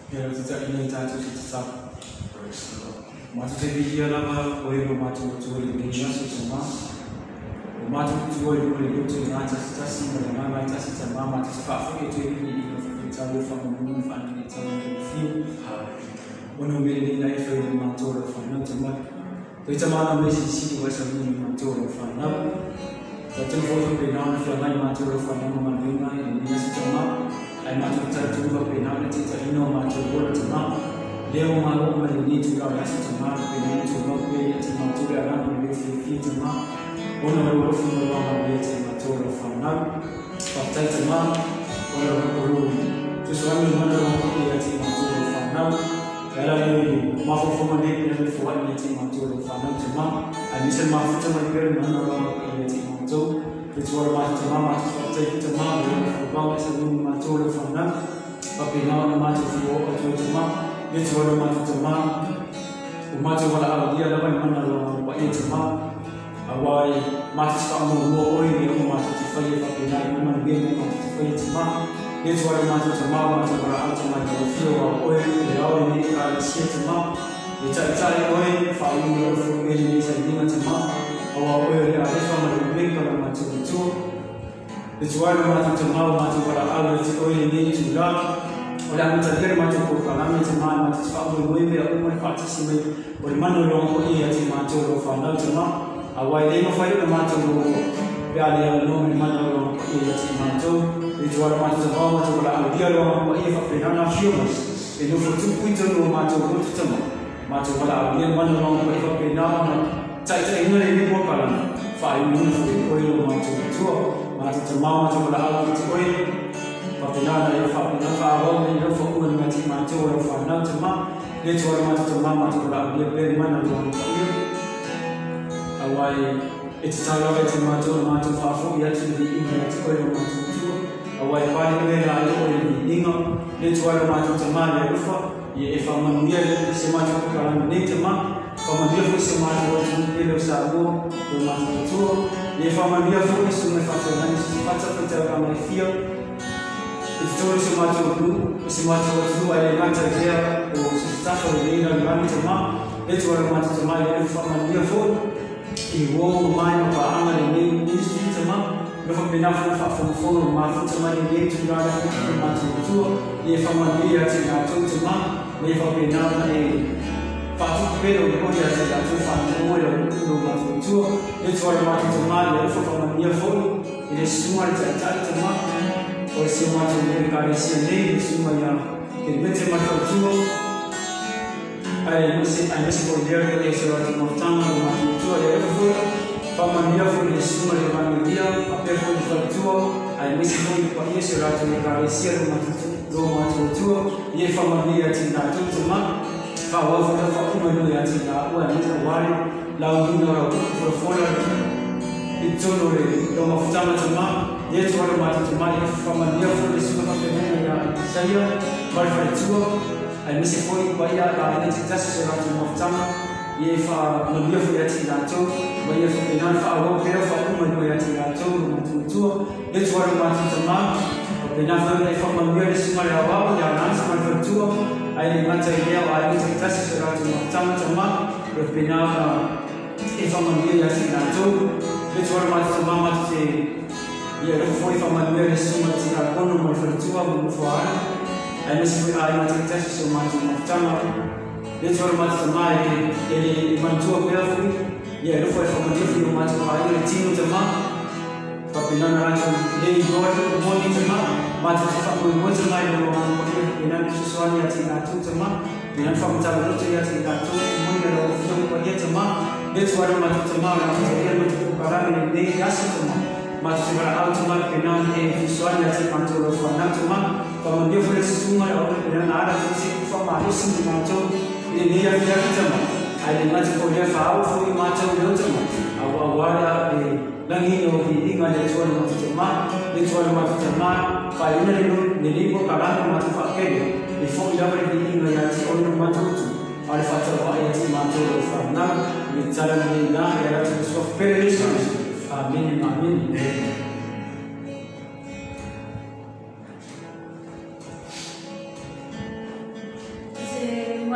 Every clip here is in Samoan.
Ia tita ina i tātou se tatau. Praise the Lord. Mātou te vihia lava o e lo mātou atua i lenei aso tamā. O mātou kutua i runga i loto i ngā tasi tasi ma le ngā tasi tamā mātou te whaafui e tui i ina whawhitau o whakamunu whaanani tau i le whiu. Hallelujah. Ona o mele nei e whai le mātou o whanau tamā. Toi tamā na me sisi wa sa muni mātou o whanau. Ta tenu fo pe na na whia ngai mātou o whanau ma manuinga i lenei aso tamā. Ai mātou tau tunu pe na na te ta ina o mātou o tamā. Leo malo ma le ni tu la aso tamā pe na tu lo pe ia te mātou le alanga le fi fi tamā. Ona o lo fi no ma le te mātou o whanau. Whaktai tamā. Ona o lo tu so ani mana o ia te mātou o whanau. Era i mafofonga nei pena le foai ia te mātou o whanau tamā. Ai misa mafuta mai pere mana o ia te mātou. Te tuara mātou tamā, mātou whaktai tamā, me o whakawau e sa nuni mātou o whanau. Pape nā ona mātou whio o atua tamā. Le tuara mātou tamā. O mātou wala au ia lava i mana o wa ia tamā. A wai mātou te whaamua mua oi me o mātou te whai e pape nā i mana mea me mātou te whai e tamā. Le tuara mātou tamā, mātou wala au tamā i o whio wa oi e au e nei ka le sia tamā. Le taitai oi, whainga o whio me le nei sa ninga tamā. A wa oi le arefa ma le umeka la mātou i tua. Le tuara mātou tamā, mātou wala au e te oi le nei tu la. O le anu talia mātou ko kalame te maa mātou te whaamui mui pea umai whaatasi mai. O le manu longo i a te mātou ro whanau te maa. A wai le mawhai o le mātou ro pea le au no le manu longo i a te mātou. Le tuara mātou te maa mātou wala au dia longo i a whapena whio mai. E nofo tupu i tonu o mātou roto te maa. Mātou wala au dia manu longo i whapena ona. Taitai ina le nipo kalana. Whai nuna fui oi lo mātou tua. Mātou te maa mātou wala au ki te oi. Whapena e whapena whaawau me ro whaunga ni mati mātou o whanau te maa. Le tuara mātou te maa mātou wala au dia pere mana longo i. A wai e te tau e te mātou o mātou whaafo i atu i inga i te oi o mātou tua. A wai pāle ue la i o i inga. Le tuara mātou te maa le ufa. I e whamanuia le se mātou kukalani nei te maa. Whamanuia fo se mātou o te pele o sa mua o mātou tua. I e whamanuia fo i sunga whawhenani se whata whaita o mai whia. I te tōru se mātou nu, se mātou atu ai le ngata i lea o se tafa o leina le manu te maa. Le tuara mātou te maa i le whamanuia fo. I wō mai ma paanga le nei ministry te maa. Me whapena fo whaafongofongo mafuta mai le nei tūrara fo te mātou tua. I e whamanuia te rātou te maa. Me whapena na e whātuku pere o le ori a te rātou whānau e o mātou tua. Le tuara mātou te maa i le whamanuia fo. I le sunga le taitai te maa. O se mātou me karesia nei, le sunga ia ke mete mātou tua. Ai mese ko lea ko e se rātou mafutanga o mātou tua le efa fo. Whamanuia fo le sunga le manuia, apea fo le whalitua. Ai mese fo le paia se rātou me karesia lo mātou tua. I e whamanuia te rātou te maa. Whawau fo le whauma nui a te rā ua ni te wari. Lau nuna rau fora i tono le lo mafutanga te maa. Le tuara mātou te maa i whamanuia fo le sunga whawhenenga ia Isaia, mare whalitua. Ai mese fo i paia la ina te tasi se rātou mafutanga. I e whamanuia fo ia te rātou. Ma ia whapena whaawau pera whauma nui a te rātou lo mātou tua. Le tuara mātou te maa. Whapena whauna i whamanuia le sunga le awau ia nānsa mare whalitua. Ai le ngata i leo ai ina te tasi se rātou mafutanga te maa. Whapena e whamanuia ia te rātou. Le tuara mātou te maa mātou te ia rofo foi whamanuia le sunga te rā kono mai whalitua mo mufo ara. Ai mese foi ai ngā te tasi se o mātou mafutanga. Le tuara mātou te maa e le mantua pea fui. Ia rofo e whamanuia fui o mātou ai le tino te maa. Whapenana rātou le iloa te moni te maa. Mātou te whakamui te maa i lo ngā whapenana susuani a te rātou te maa. Pena whamatara roto ia te rātou moni a rau whio paia te maa. Le tuara mātou te maa rā te rea mātou kukarame le nei asa te maa. Mātou te wara au te maa pena e whisoani a te mātou rau whanau te maa. Whamanua fo le susunga le aure pena nā ara fo se kufa mārosi me mātou i le nei a whia ki te maa. Ai le ngati fo lea whaau fo i mātou leo te maa. A wawara le langi o hi inga le tuara mātou te maa. Le tuara mātou te maa. Whai una le le lipo karanga mātou whaakele. E fo i lava le hi inga ia te ono mātou tu. A le whatawa ia te mātou rau whanau. Me tala me nā e rātou sua pere lesu. Amen, amen.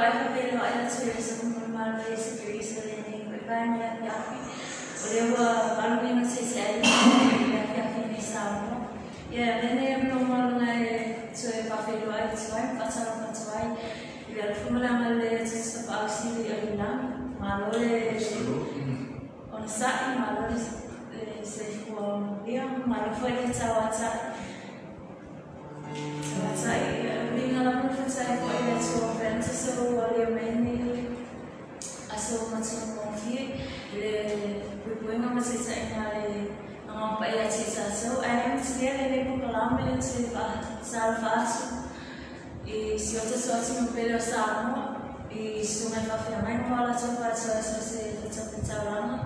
Muai faafeiloai atu i le soifua Iesu Keriso i lenei vaevaega le afiafi. O lea ua 8 seseai le afiafi nei Samoa. Ia lenei avanoa e toe faafeiloai atu ai ma faatalofa atu ai i le alofa ma le agalelei o Tutu Tapaau Sili o i lagi. Malo le onosai, malo le soifua manuia, malo foi le tauatai. Tauatai, uiga lava le fatai foi le Atua Francis o ua leo mai nei aso matagofie i le puipuiga ma taitaiga le Agaga Paia ia te i tatou. Ae le matilia lenei polokalame e toe faatalofa atu i si o tatou atunuu pele o Samoa i susuga i faafeagaiga ma o latou faletua so o se fatafaitaulaga.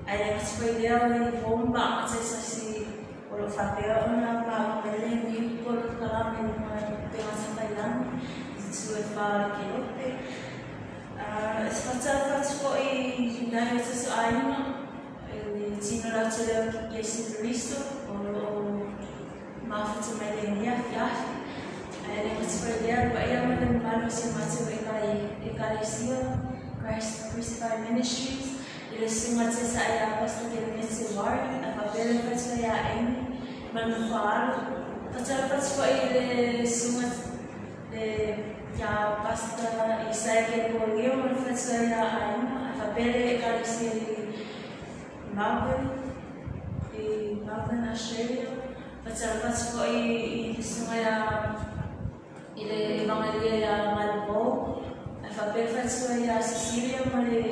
Ae le gata foi i lea o i pou ma paaga taitasi o lo o faapea ona maua mai lenei polokalame i luga o upega tafailagi i itu e fa o le kelope. E faatalofa atu foi i nai o tatou aiga i le tino lautele o Iesu Keriso o lo o mafuta mai lenei afiafi. Ae le gata foi i lea, le paia ma le mamalu o si o matou Ekalesia, Christ Crucified Ministries, i le susuga taitai ia Pastor Kelemete Warren, ae faapea le faletua ia Amy ma le nofo-a-alo. Faatalofa atu foi i le susuga le ia Pastor Isaiah Kepolio ma le faletua ia Aiga, ae faapea le Ekalesia i Melbourne, i Melbourne, Australia. Faatalofa atu foi i le susuga ia i le Evangelia ia Maluvou, ae faapea le faletua ia Cecilia ma le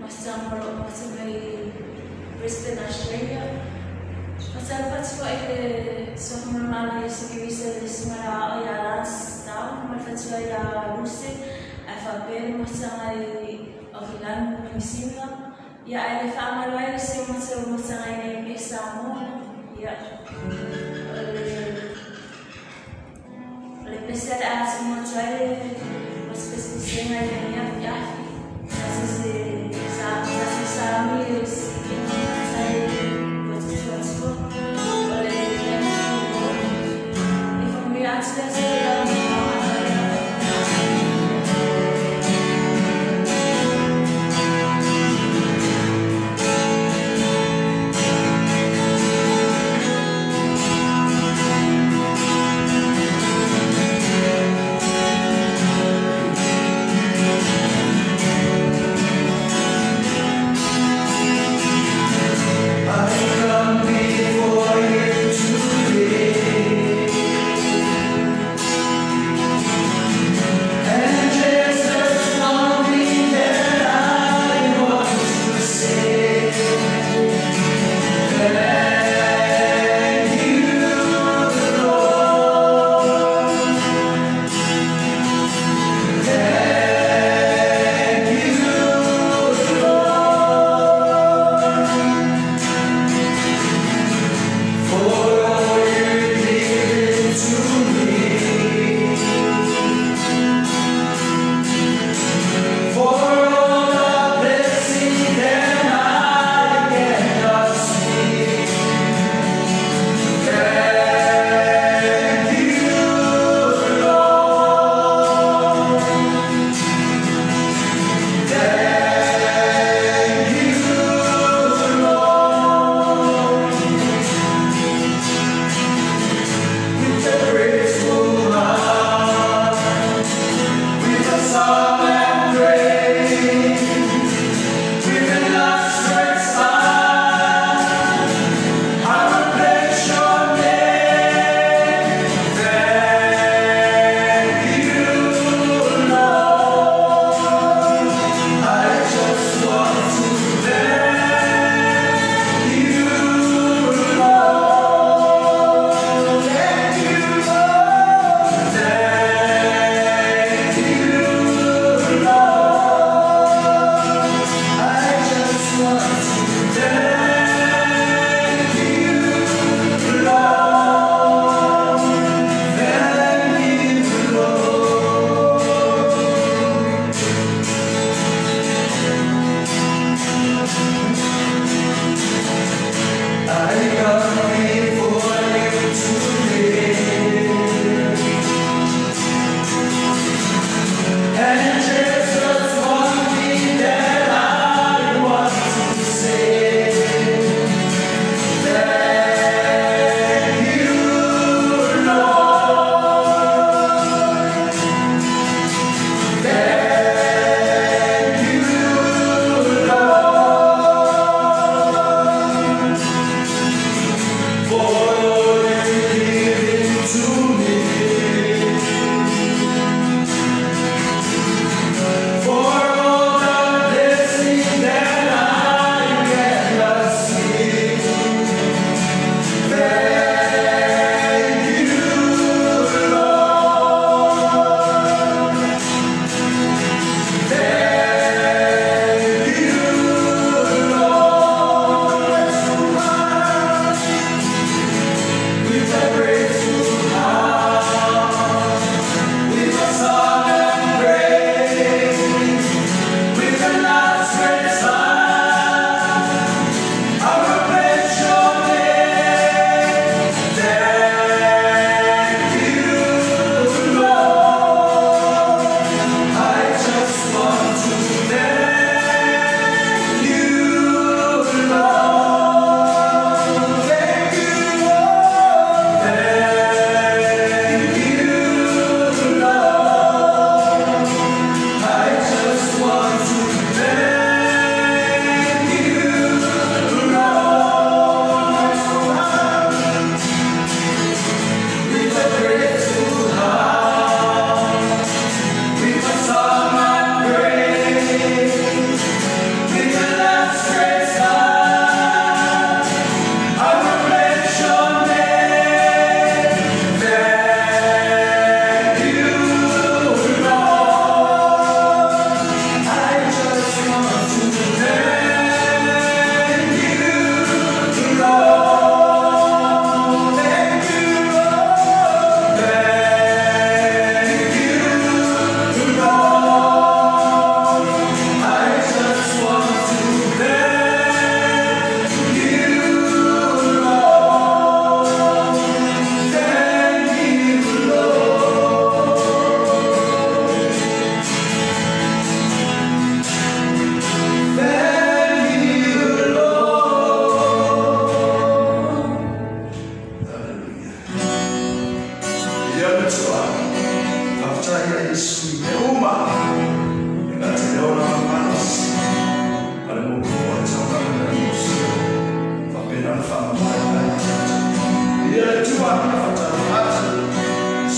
masitaga o lo o mafuta mai i Brisbane, Australia. Faatalofa atu foi i le Suafa Malumalu Iesu Keriso i le susuga i le aoao ia Lance Tau ma le faletua ia Luce, ae faapea le masitaga i Auckland, New Zealand. Ia, ae le faagalo ai le si o matou masitaga i nei i Samoa. Ia, o le pese o le a tumu atu ai le masepesepesega i lenei afiafi. Tatou salami e sikiina matai ua tutuatua. O le Thank you Lord. E faamanuia atu le Atua i lau nofoaga. I come before you today. Ia le tua, whaftai ia Yesu i me uma, e ngā te leo na whamanos, a le mōkua tauranga na Yesu, whapena na whamamai ai tata. Ia le tua, whaftai atu,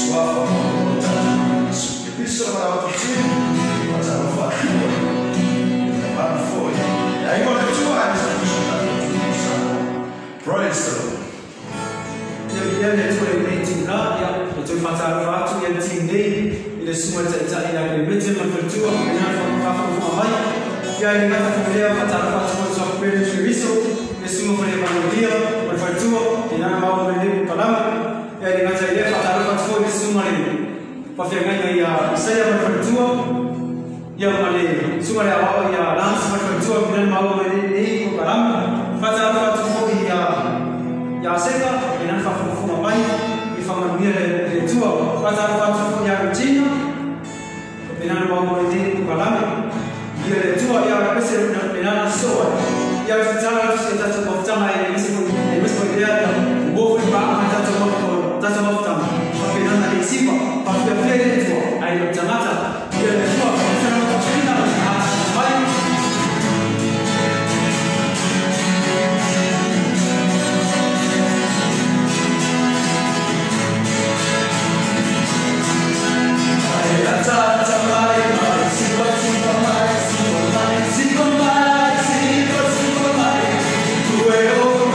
suafa mō tata Yesu. Ke piso na whaftai, whaftai whafai, e mana foi. E aingo le tua, e sa kusa tata tu sa. Praise the Lord. Ia le tua i nei tūna, ia le tui whatarofa atu ia le tini nei, i le sunga taitai ia le mete ma le whatua, me nā whawhawha mai. Ia i ngata whakalea whatarofa atu mo tua pere tui riso, le sunga whale manulia, ma le whatua, i nā mau me le kalama. Ia i ngata i le whatarofa atu le sunga le whawhiangainga ia Isaia ma le whatua, ia ma le sunga le awao ia Lance ma le whatua, me nā mau me le kalama. Whatarofa atu mo ia ia seka e nana whafufunga mai i whamanuia le tua whatarofa atu fo ia Regina e nana mau mai te tukalame ia le tua ia pese e nana soa ia o tala atu se tatu mafutanga e misi fo e misi fo lea mo fo pa a tatu mafutanga tatu mafutanga pe nana le sipa pa fia fia le tua ai le tangata ia le tua pa fia mafutanga mai. Sipa mai, sipa sipa mai, sipa sipa mai, tu e o.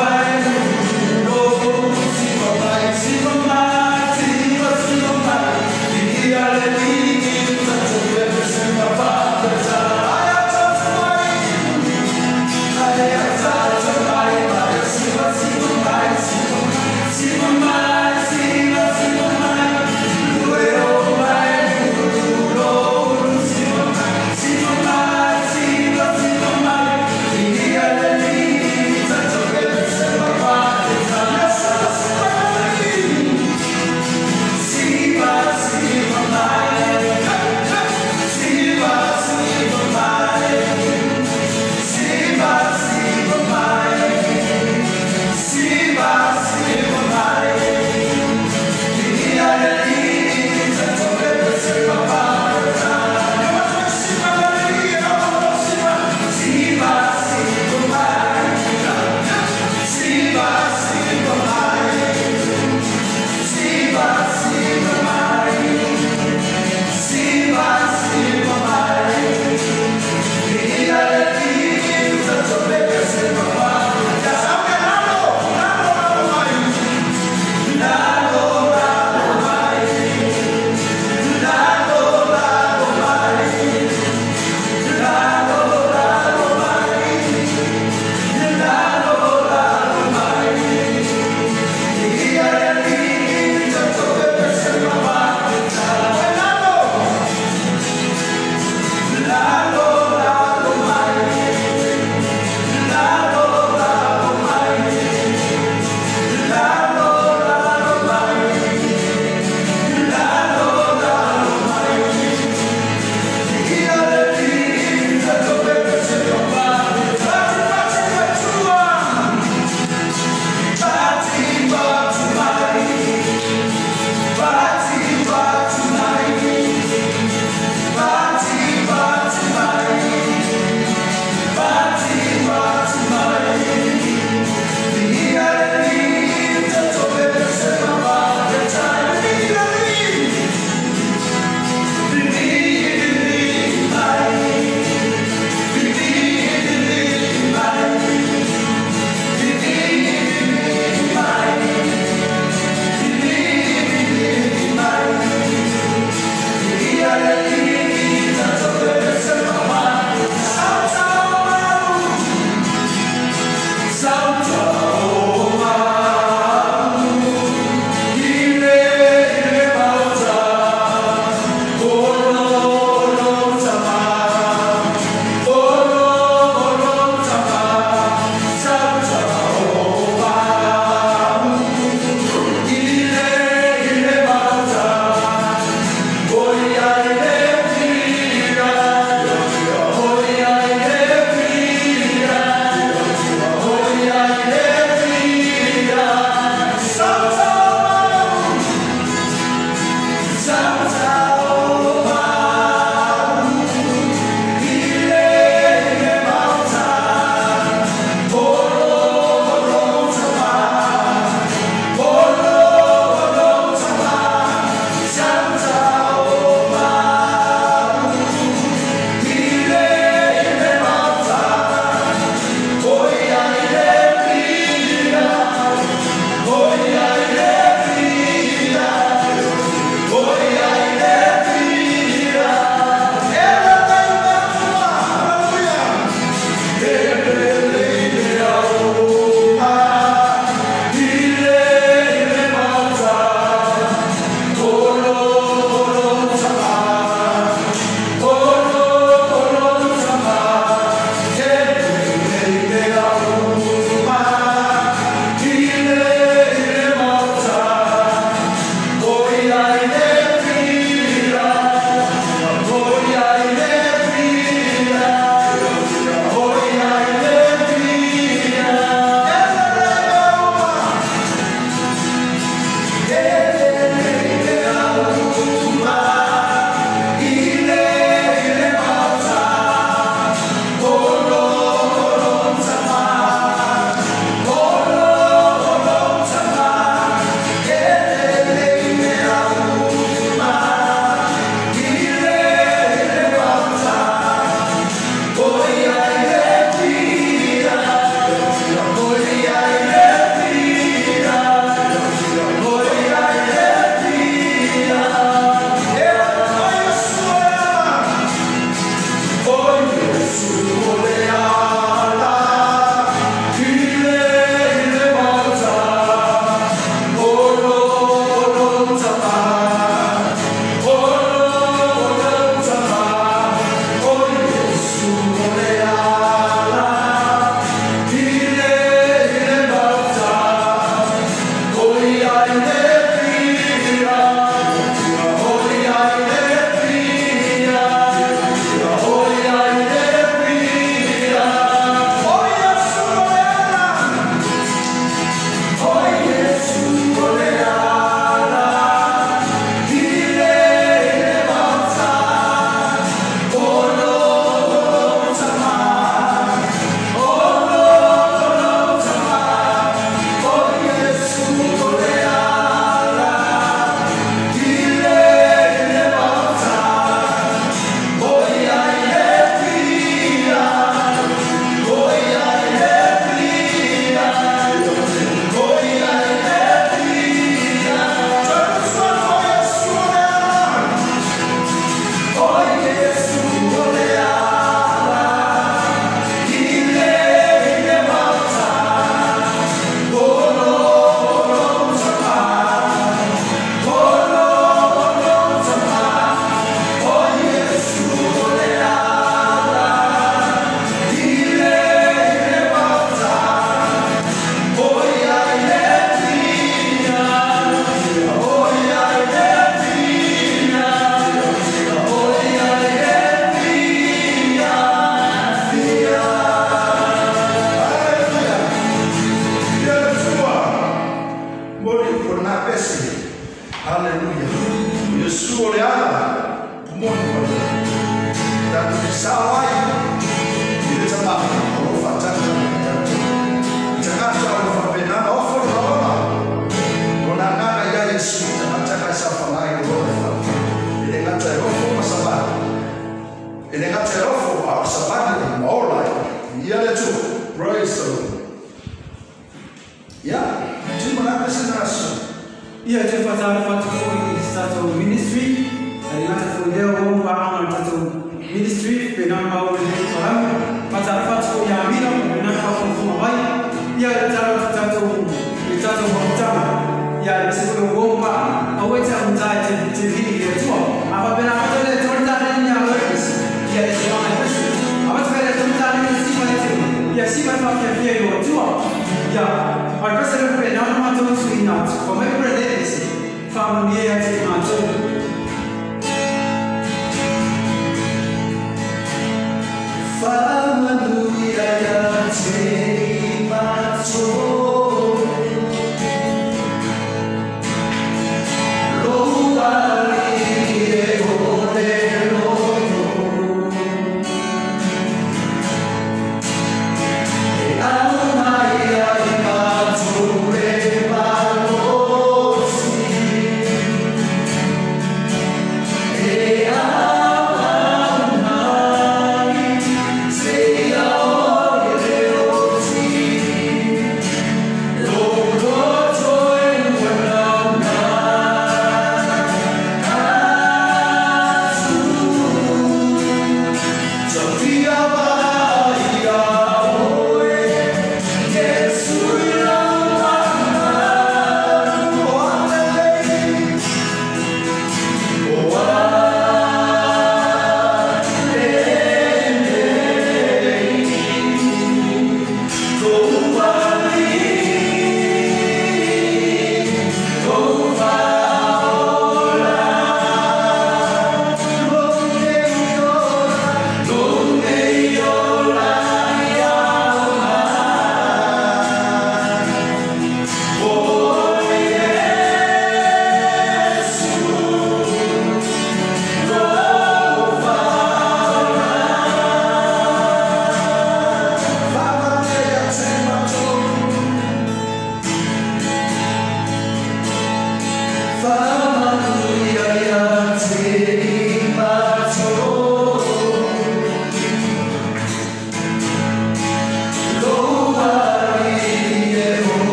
Say, oh,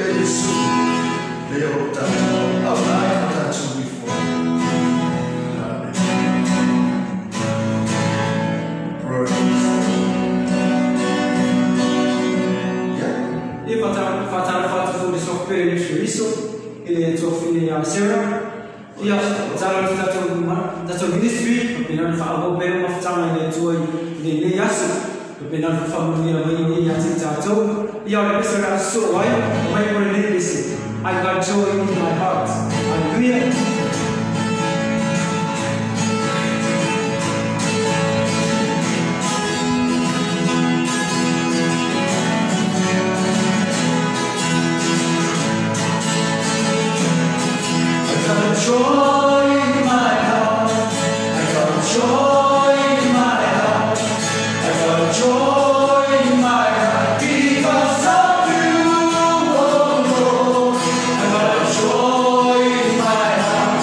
Paia Iesu, lea o lo tatou auauna ai ma tatou ifo ai. Amen. Praise. Yeah. E faatalofa atu foi i le suafa pele o Iesu Keriso i le tuafafine ia Sarah. Ia, tatalo atu tatou ministry, faapena ona faaauau pea mafutaga i le Atua i lenei aso. Faapena ona faamanuia mai ai ia te i tatou. Ia, o le pese o le a sosoo ai, mai mo lenei pese. I got joy in my heart. Hallelujah. I got joy in my heart. I got joy in my heart. I got joy in my heart because of you, oh Lord. I got joy in my heart.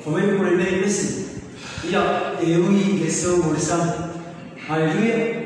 Fa mai mo le nei mesi. Ia e ui le sau o le sami. Hallelujah.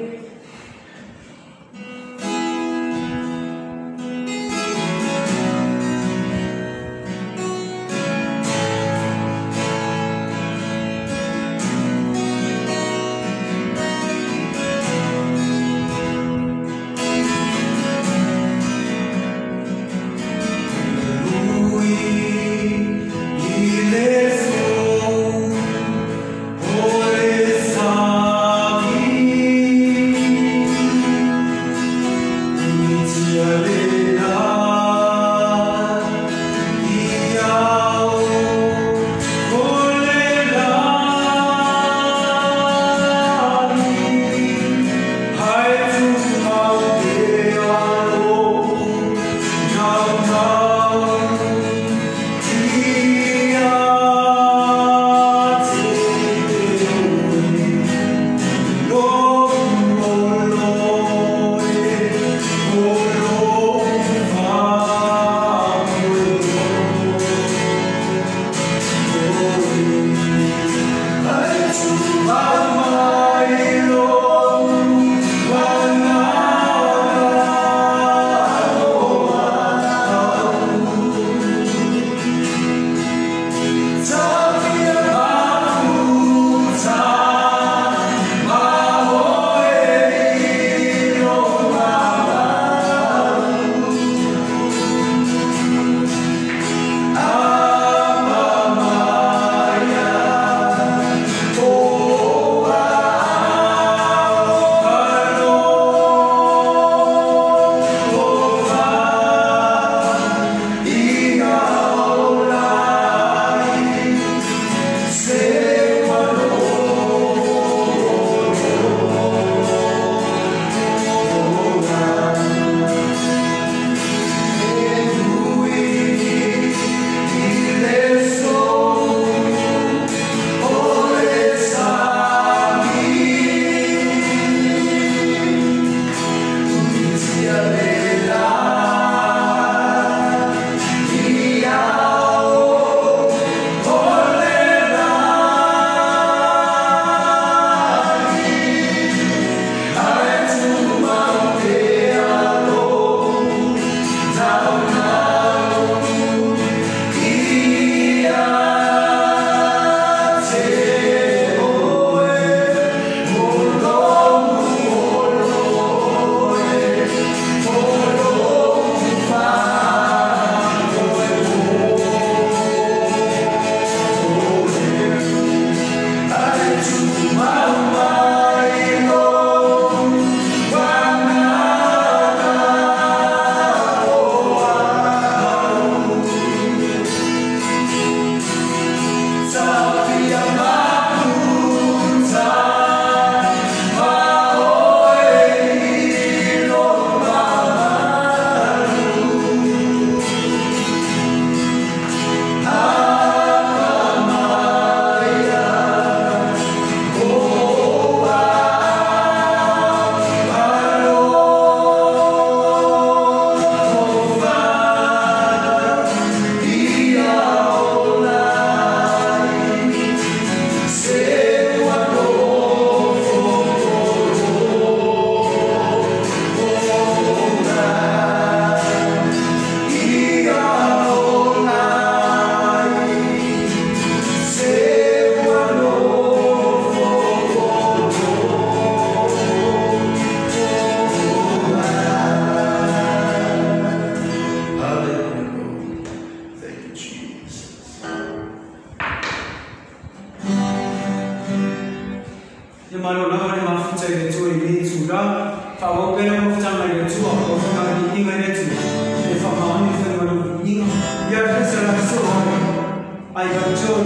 I got joy.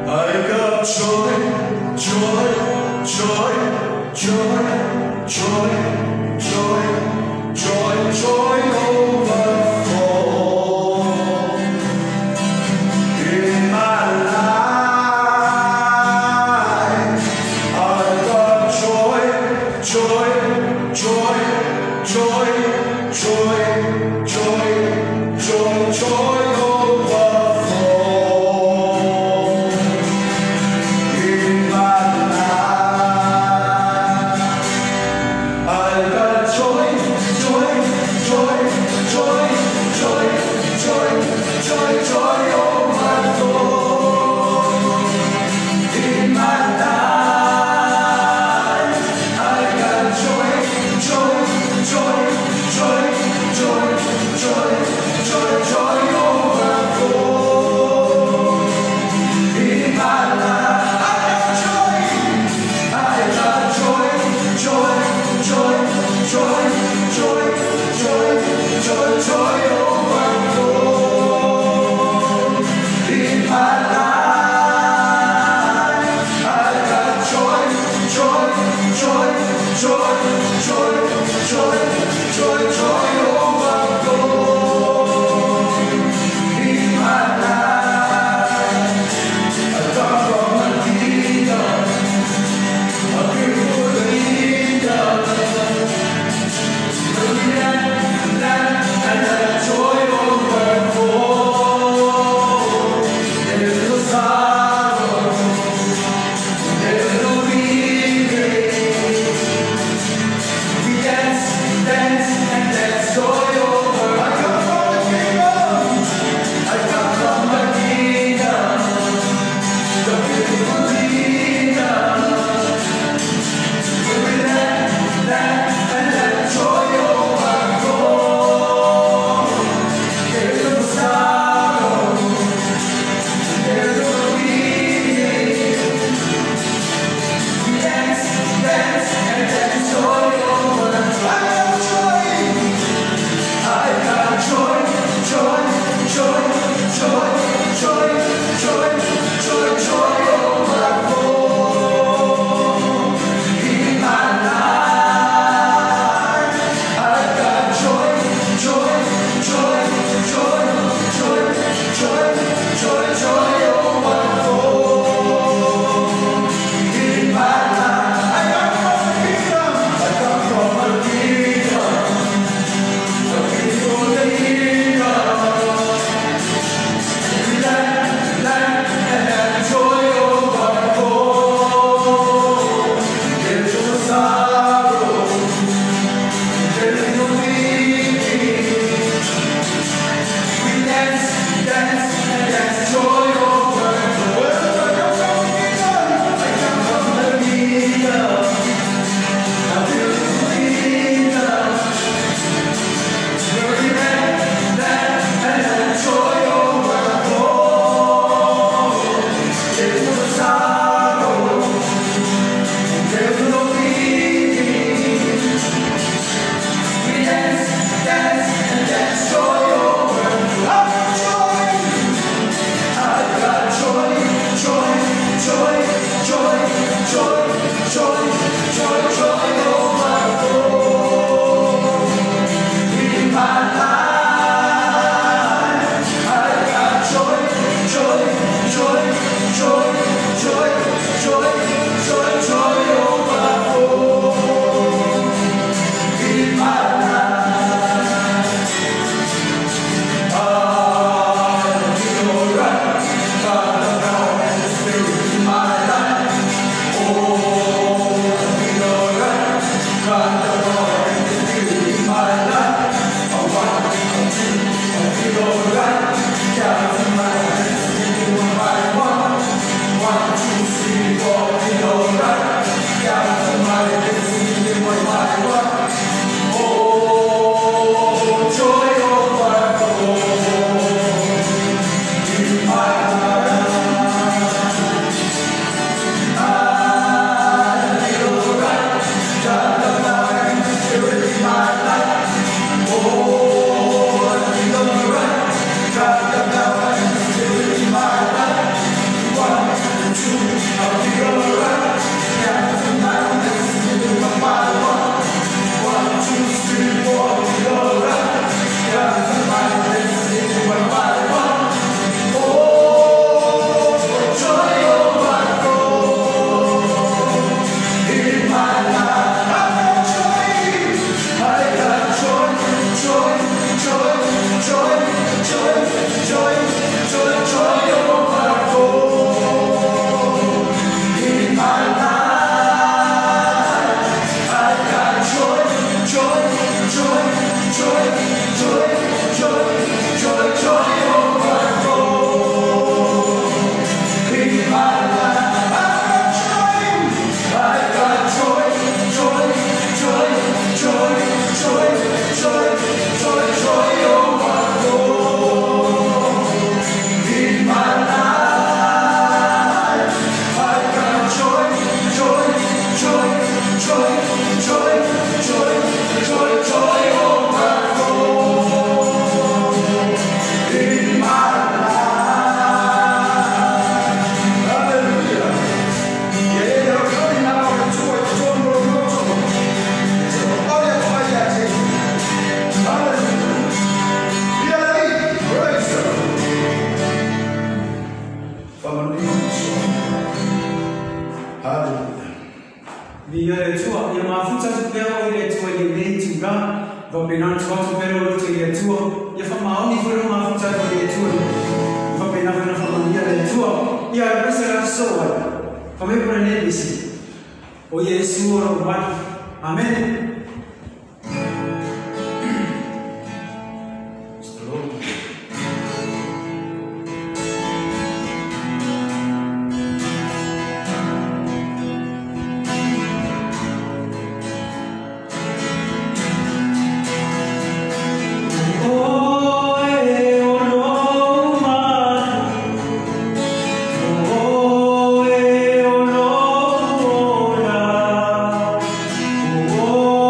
I got joy, joy, joy, joy, joy, joy, joy, joy overflow in my life. I got joy, joy, joy, joy, joy, joy, joy, joy overflow. Via le Atua, ia mafuta atu pea oe i le Atua i lenei itulā, faapena ona tuu atu pea lou loto i le Atua, ia faamaoni foi lou mafuta atu i le Atua, ia faapena foi ona faamanuia le Atua. Ia aemaise le aso ai, fai mai po o lenei pese, o Iesu o lou malu. Amene. Oe o lou malu, oe o lou ola, oe.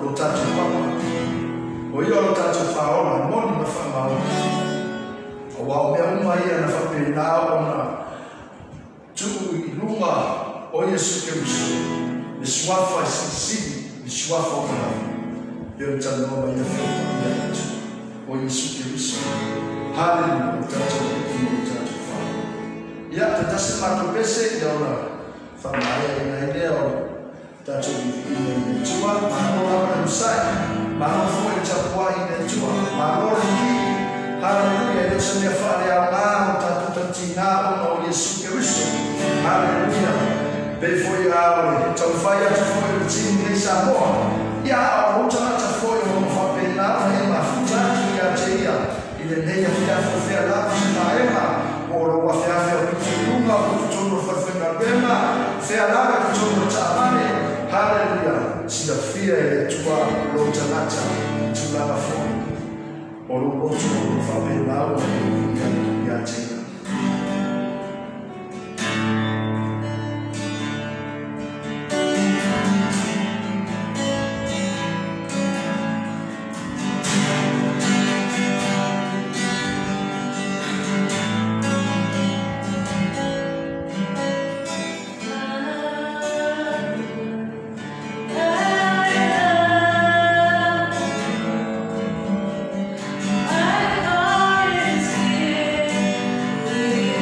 O lo tātou papa. O ia o lo tātou whaola, moni ma whaamaona. A wao mea uma ia na whapena o na tuu i lunga o Iesu Keriso. Le suafa i silisili, le suafa o malawa. Peo tanoa mai ia whio pa ia atu. O Iesu Keriso. Hallelujah, o tātou i o tātou whaola. Ia, te tasi mātou pese, ia ona whamaea i ngai lea o tātou i le tua, mālo lava le usai, mālo foi le tapuai i le tua, mālo le ki, hallelujah, e leo se mea whaare au ngā o tātou tantina ona o Iesu Keriso. Hallelujah, pe foi a ole, tau whai atu foi le tini nei Samoa, ia a o tangata foi o mawhapena o e mafuta atu ia te ia, i le nei a whiafo whia lava se maema, o lo wa whiafia o pitulunga o tutonu o whalwhenga pema, whia lava tutonu o taamane. Hallelujah, silafia e le Atua lou tagata i tulaga foi o lou loto o lou faapena ona e uia ia te ia. I love you.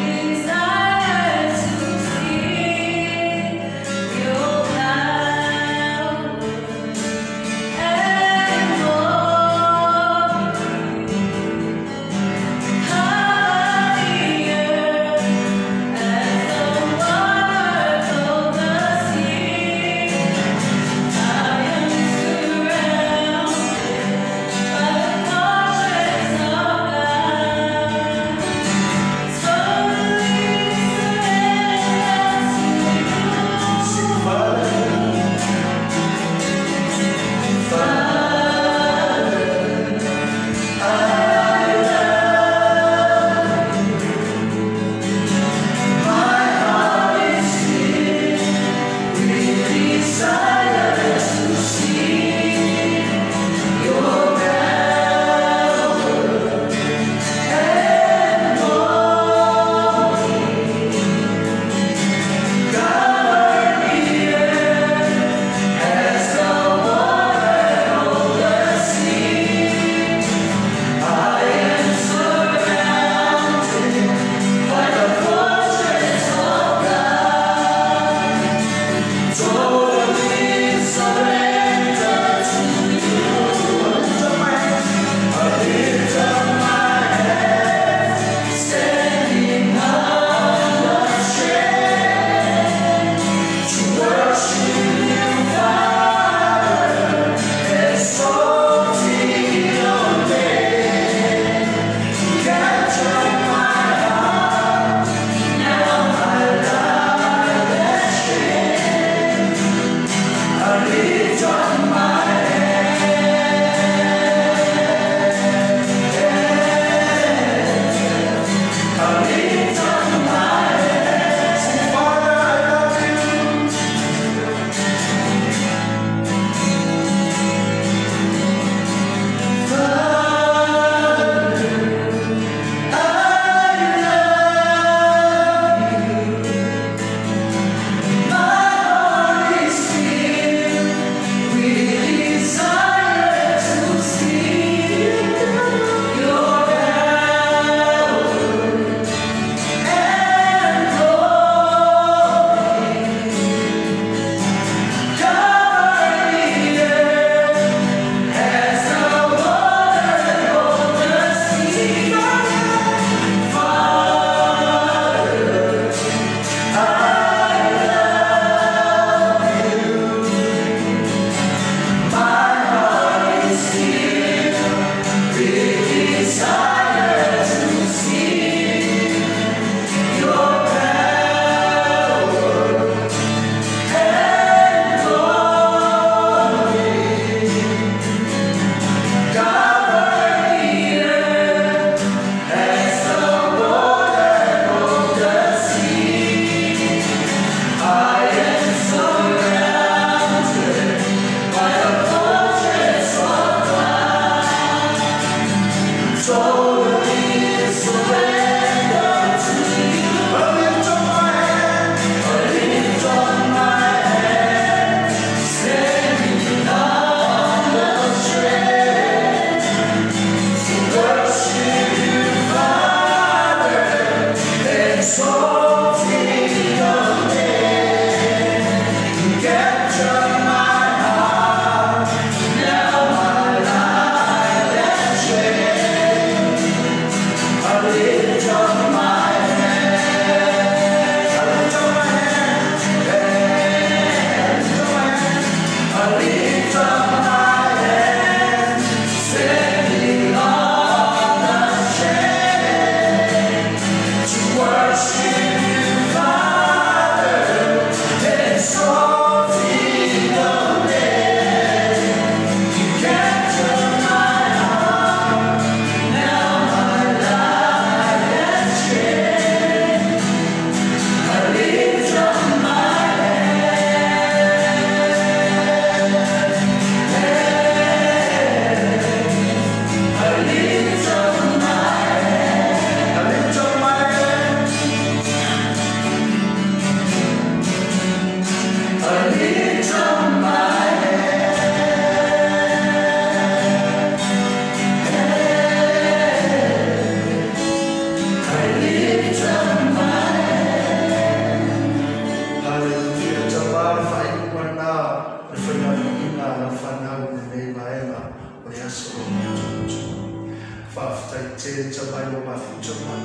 lau whanau i lenei vaega o le aso o matou. Faafetai tele tamai o mafuta mai.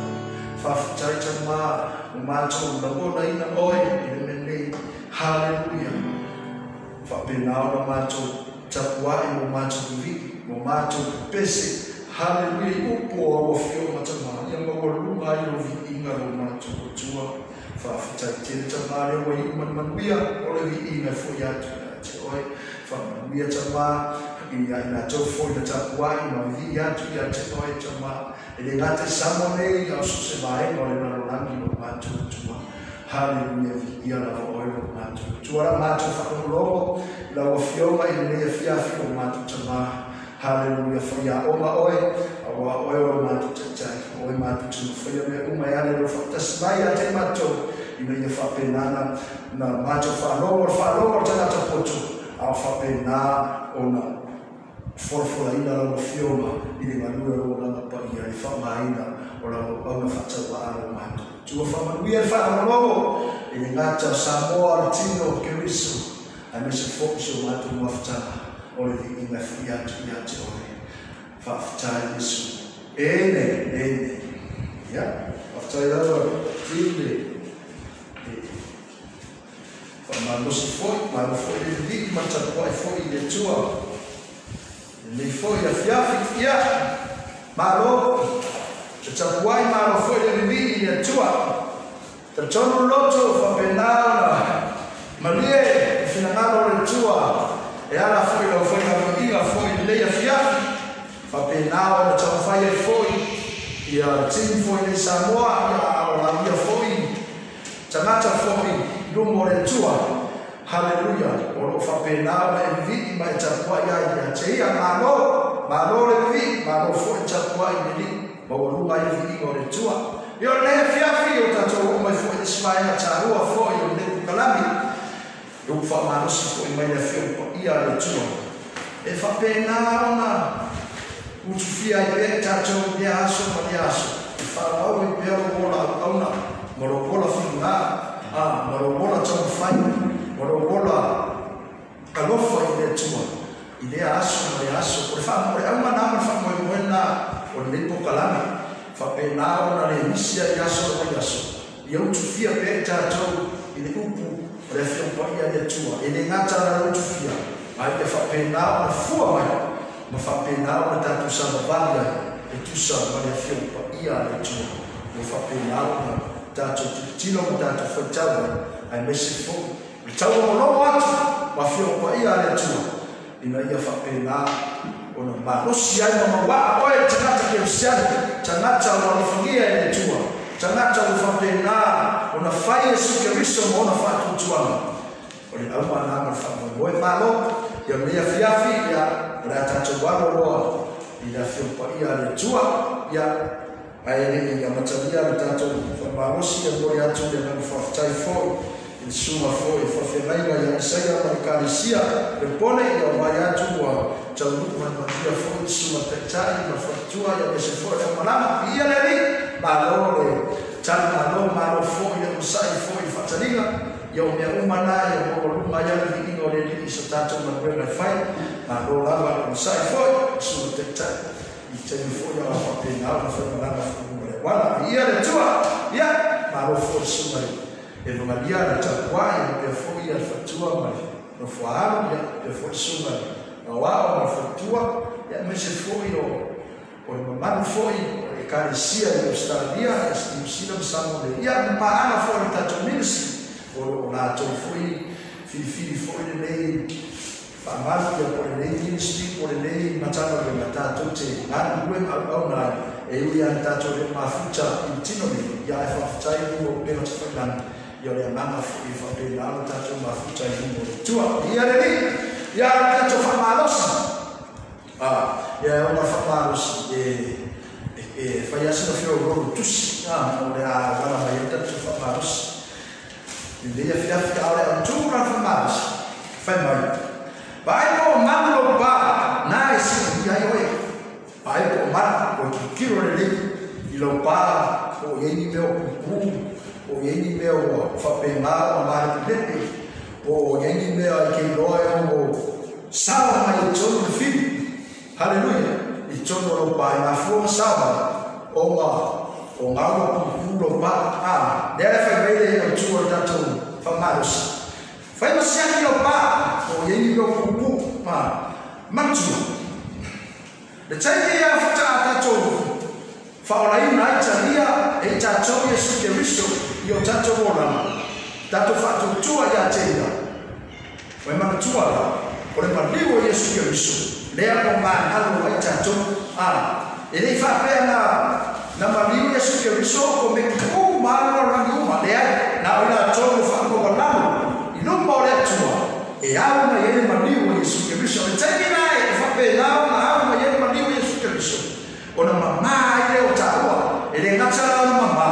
Faafetai tamā o matou lagonaina oe i le mea nei. Haleluia. Faapena ona matou tapuai mo matou vivii, mo matou pepese. Haleluia i upu o au afioga tamā, ia maualuga ai lou viiga lo matou Atua. Faafetai tele tamā lea ua iu ma le manuia o le viiga e fo'i atu ia te oe. Faamanuia tamā ia i latou foi na tapuai ma vivii atu ia te oe tamā. E le gata i Samoa nei, a o so o se vaega o le lalolagi lo matou Atua. Haleluia, viia lava oe lo matou Atua. La matou faalogologo i lau afioga i lenei afiafi o matou tamā. Haleluia, faiaoga oe, auā oe o lo matou taitai, o oe matou te mafaia mea uma e ale lou faatasi mai ia te matou, ina ia faapena na matou faalogo, o le faalogo o le tagata poto, a o faapena ona folafolaina lau afioga i le galue o lou agaga paia i le faaaogaina o lau auauna faatauaa lo matou Atua. Faamanuia le faalogologo i le gata o Samoa, o le tino o Keriso, aemaise foi si o matou mafutaga o le viiga e fo'i atu ia te oe. Faafetai Iesu. Ene, ene. Ia, faafetai lava tile. Faamalosi foi, malo foi le vivii ma le tapuai foi i le Atua. Lenei foi afiafi, ia, malo. Le tapuai malo foi le vivii i le Atua. Talitonu le loto faapena ona malie le finagalo o le Atua e ala foi i lau faigaluega foi i lenei afiafi. Faapena ona taumafai ai foi ia le team foi nei Samoa, ia a o lauia foi tagata foi i luma o le Atua. Haleluia, o lo o faapena ona e vivii ma e tapuai ai ia te ia. Malo, malo le vivii, malo foi le tapuai i le Alii, maualuga ai le viiga o le Atua. Ia o lenei afiafi o tatou oo mai foi i le isi vaega taua foi o lenei pukalami, e upu faamalosi foi mai le Afioga Paia a le Atua, e faapena ona utufia ai pea i tatou i lea aso ma lea aso, e faaauau ai pea lou ola auauna ma lou ola filiga, ma lou ola taumafai, ma lou ola alofa i le Atua i lea aso ma lea aso. O le le auga na ma le faamoemoe lena o lenei pokalame, faapena ona le misi ai aso o le aso, ia utufia pea i tatou i le upu o le Afioga Paia a le Atua. E le gata na le utufia, a ia faapena ona fua mai ma faapena ona tatou savavali ai e tusa ma le Afioga Paia a le Atua. Ua faapena ona tatou tilotilo ma tatou faitau ai, aemaise foi le taulogologo atu ma Afioga Paia a le Atua, ina ia faapena ona malosi ai ma mauaa oe le tagata kerisiano, tagata ua alofagia e le Atua, tagata ua faapena ona fai Iesu Keriso ma ona faatuatuaga. O le auga na ma le faamoemoe. Malo ia lenei afiafi, ia o le a tatou alo loa i le Afioga Paia a le Atua. Ia ae le i amatalia le tatou faamalosi, ia momoli atu le agaga faafetai foi i le susuga foi i faafeagaiga ia Isaia ma le Ekalesia Lepone, ia omai atu ua taunuu manumanuia foi le susuga taitai ma le faletua, ia aemaise foi le aumalama. Viia le Alii, malo le tali malo, malo foi le onosai foi i le faataliga. Ia o mea uma na ia maualuga ai le viiga o le Alii i so tatou galuega e fai. Malo lava le onosai foi le susuga taitai i taimi foi a faapena ona faimalaga foi luma le auala. Viia le Atua, ia malo foi le susuga Evagalia le tapuai, ia pea foi ia le faletua ma le nofoaalo, ia pea foi le susuga Mauao ma le faletua, ia aemaise foi o le mamalu foi o le Ekalesia i Ausetalia, Niu Sila ma Samoa nei, ia ma paaga foi o le tatou ministry o lo o latou foi filifili foi lenei faamalu, ia po o lenei ministry po o lenei Matagaluega tatou te galulue ma auauna ai. E ui lava ina tatou le o mafuta i le tino nei, ia ae faafetai i luma o upega tafailagi, ia o le agaga foi e faapena ona tatou mafuta i luma o le Atua. Ia le Alii, ia o le tatou faamalosi, ia e ona faamalosi e fai lava sina feoloolo tusi, o le a auala mai ai le tatou faamalosi i lenei afiafi, a o le autu la le faamalosi fai mai, vaai po o malu lou pa na e silafia ai oe. Vaai po o malu, o tilotilo lelei i lau pa, po o i ai ni mea o pupu, po o i ai ni mea ua faapena ona malepulepe, po o i ai ni mea e te iloa e ono Sawa mai i tonu le fili. Haleluya. I tonu o lau pā i mafua ma sawa mai. O ngā o ngā ua pupu lau pā. Lea le fai mai le au tua o tatou whamalosi. Fai masiaki lau pā. O iei ni peo pupu. Matua. Le taimi ia whata a tatou whaolaina ai talia e tatou Yesu Keriso i o tatou olanga. Tatou whaatutua ia te ia. Wai manatua la. O le maliu o Yesu Keriso. Lea o ngā ngalo ai tatou. E lei whapea na maliu Yesu Keriso ko me ku malo rangi uma. Lea na o ila tolu whakomalalo. I luma o le atua. E au mai ele maliu o Yesu Keriso. Le taimi nai e whapea nao na au mai ele maliu o Yesu Keriso. O na mamā i leo tāua. E le ngata la o na mamā.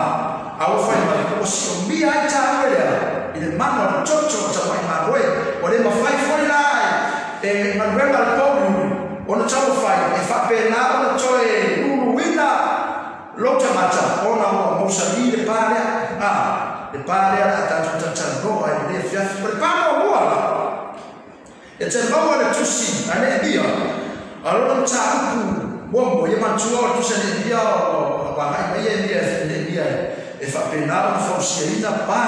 A o whai mai o si o mia ai tāua lea. I le mana o le toto o ta mai māroe. O le mawhai fori lai. E manuela le pōru. O na tau whai. E whapea nā o na toe uluina lota mata. O na ua mausani le pā lea. Le pā lea la tātou tatanoa e le fiafi. O le pā mua mua la. E te maua le tusi a ne mia. A lona mtāupu mo ia matua o tusi a ne mia o wahai mai e mia e mia e whapena o whausiaina pā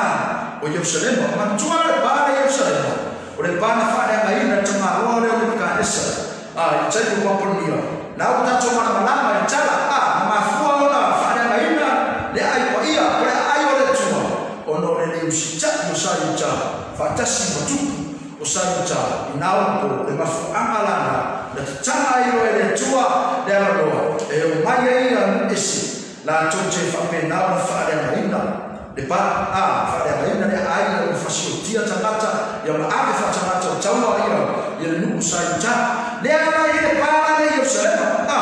o Yerusalema. Matua le pā le Yerusalema. O le pā na whaanea ina te maroa leo le kanesa. I tai o Papania. Na o tātou malamalama e tala. Na mafua o na whaanea ina le ai pa ia. O le ai o le tua. O no le leu sita o sa i tā. Whatasi matupu o sa i tā. I nā o le mafuanga lana. Na te tanga i roe le tua le alaloa. E o mai e ia esi. La tau te whapena o na whaanea ina. Le pā, whaanea ina le ai o whasiotia tangata. Ia ma ave whatangata o taua ia. Ia le nuku sa i tā. Le ala i le pā le Yerusalema.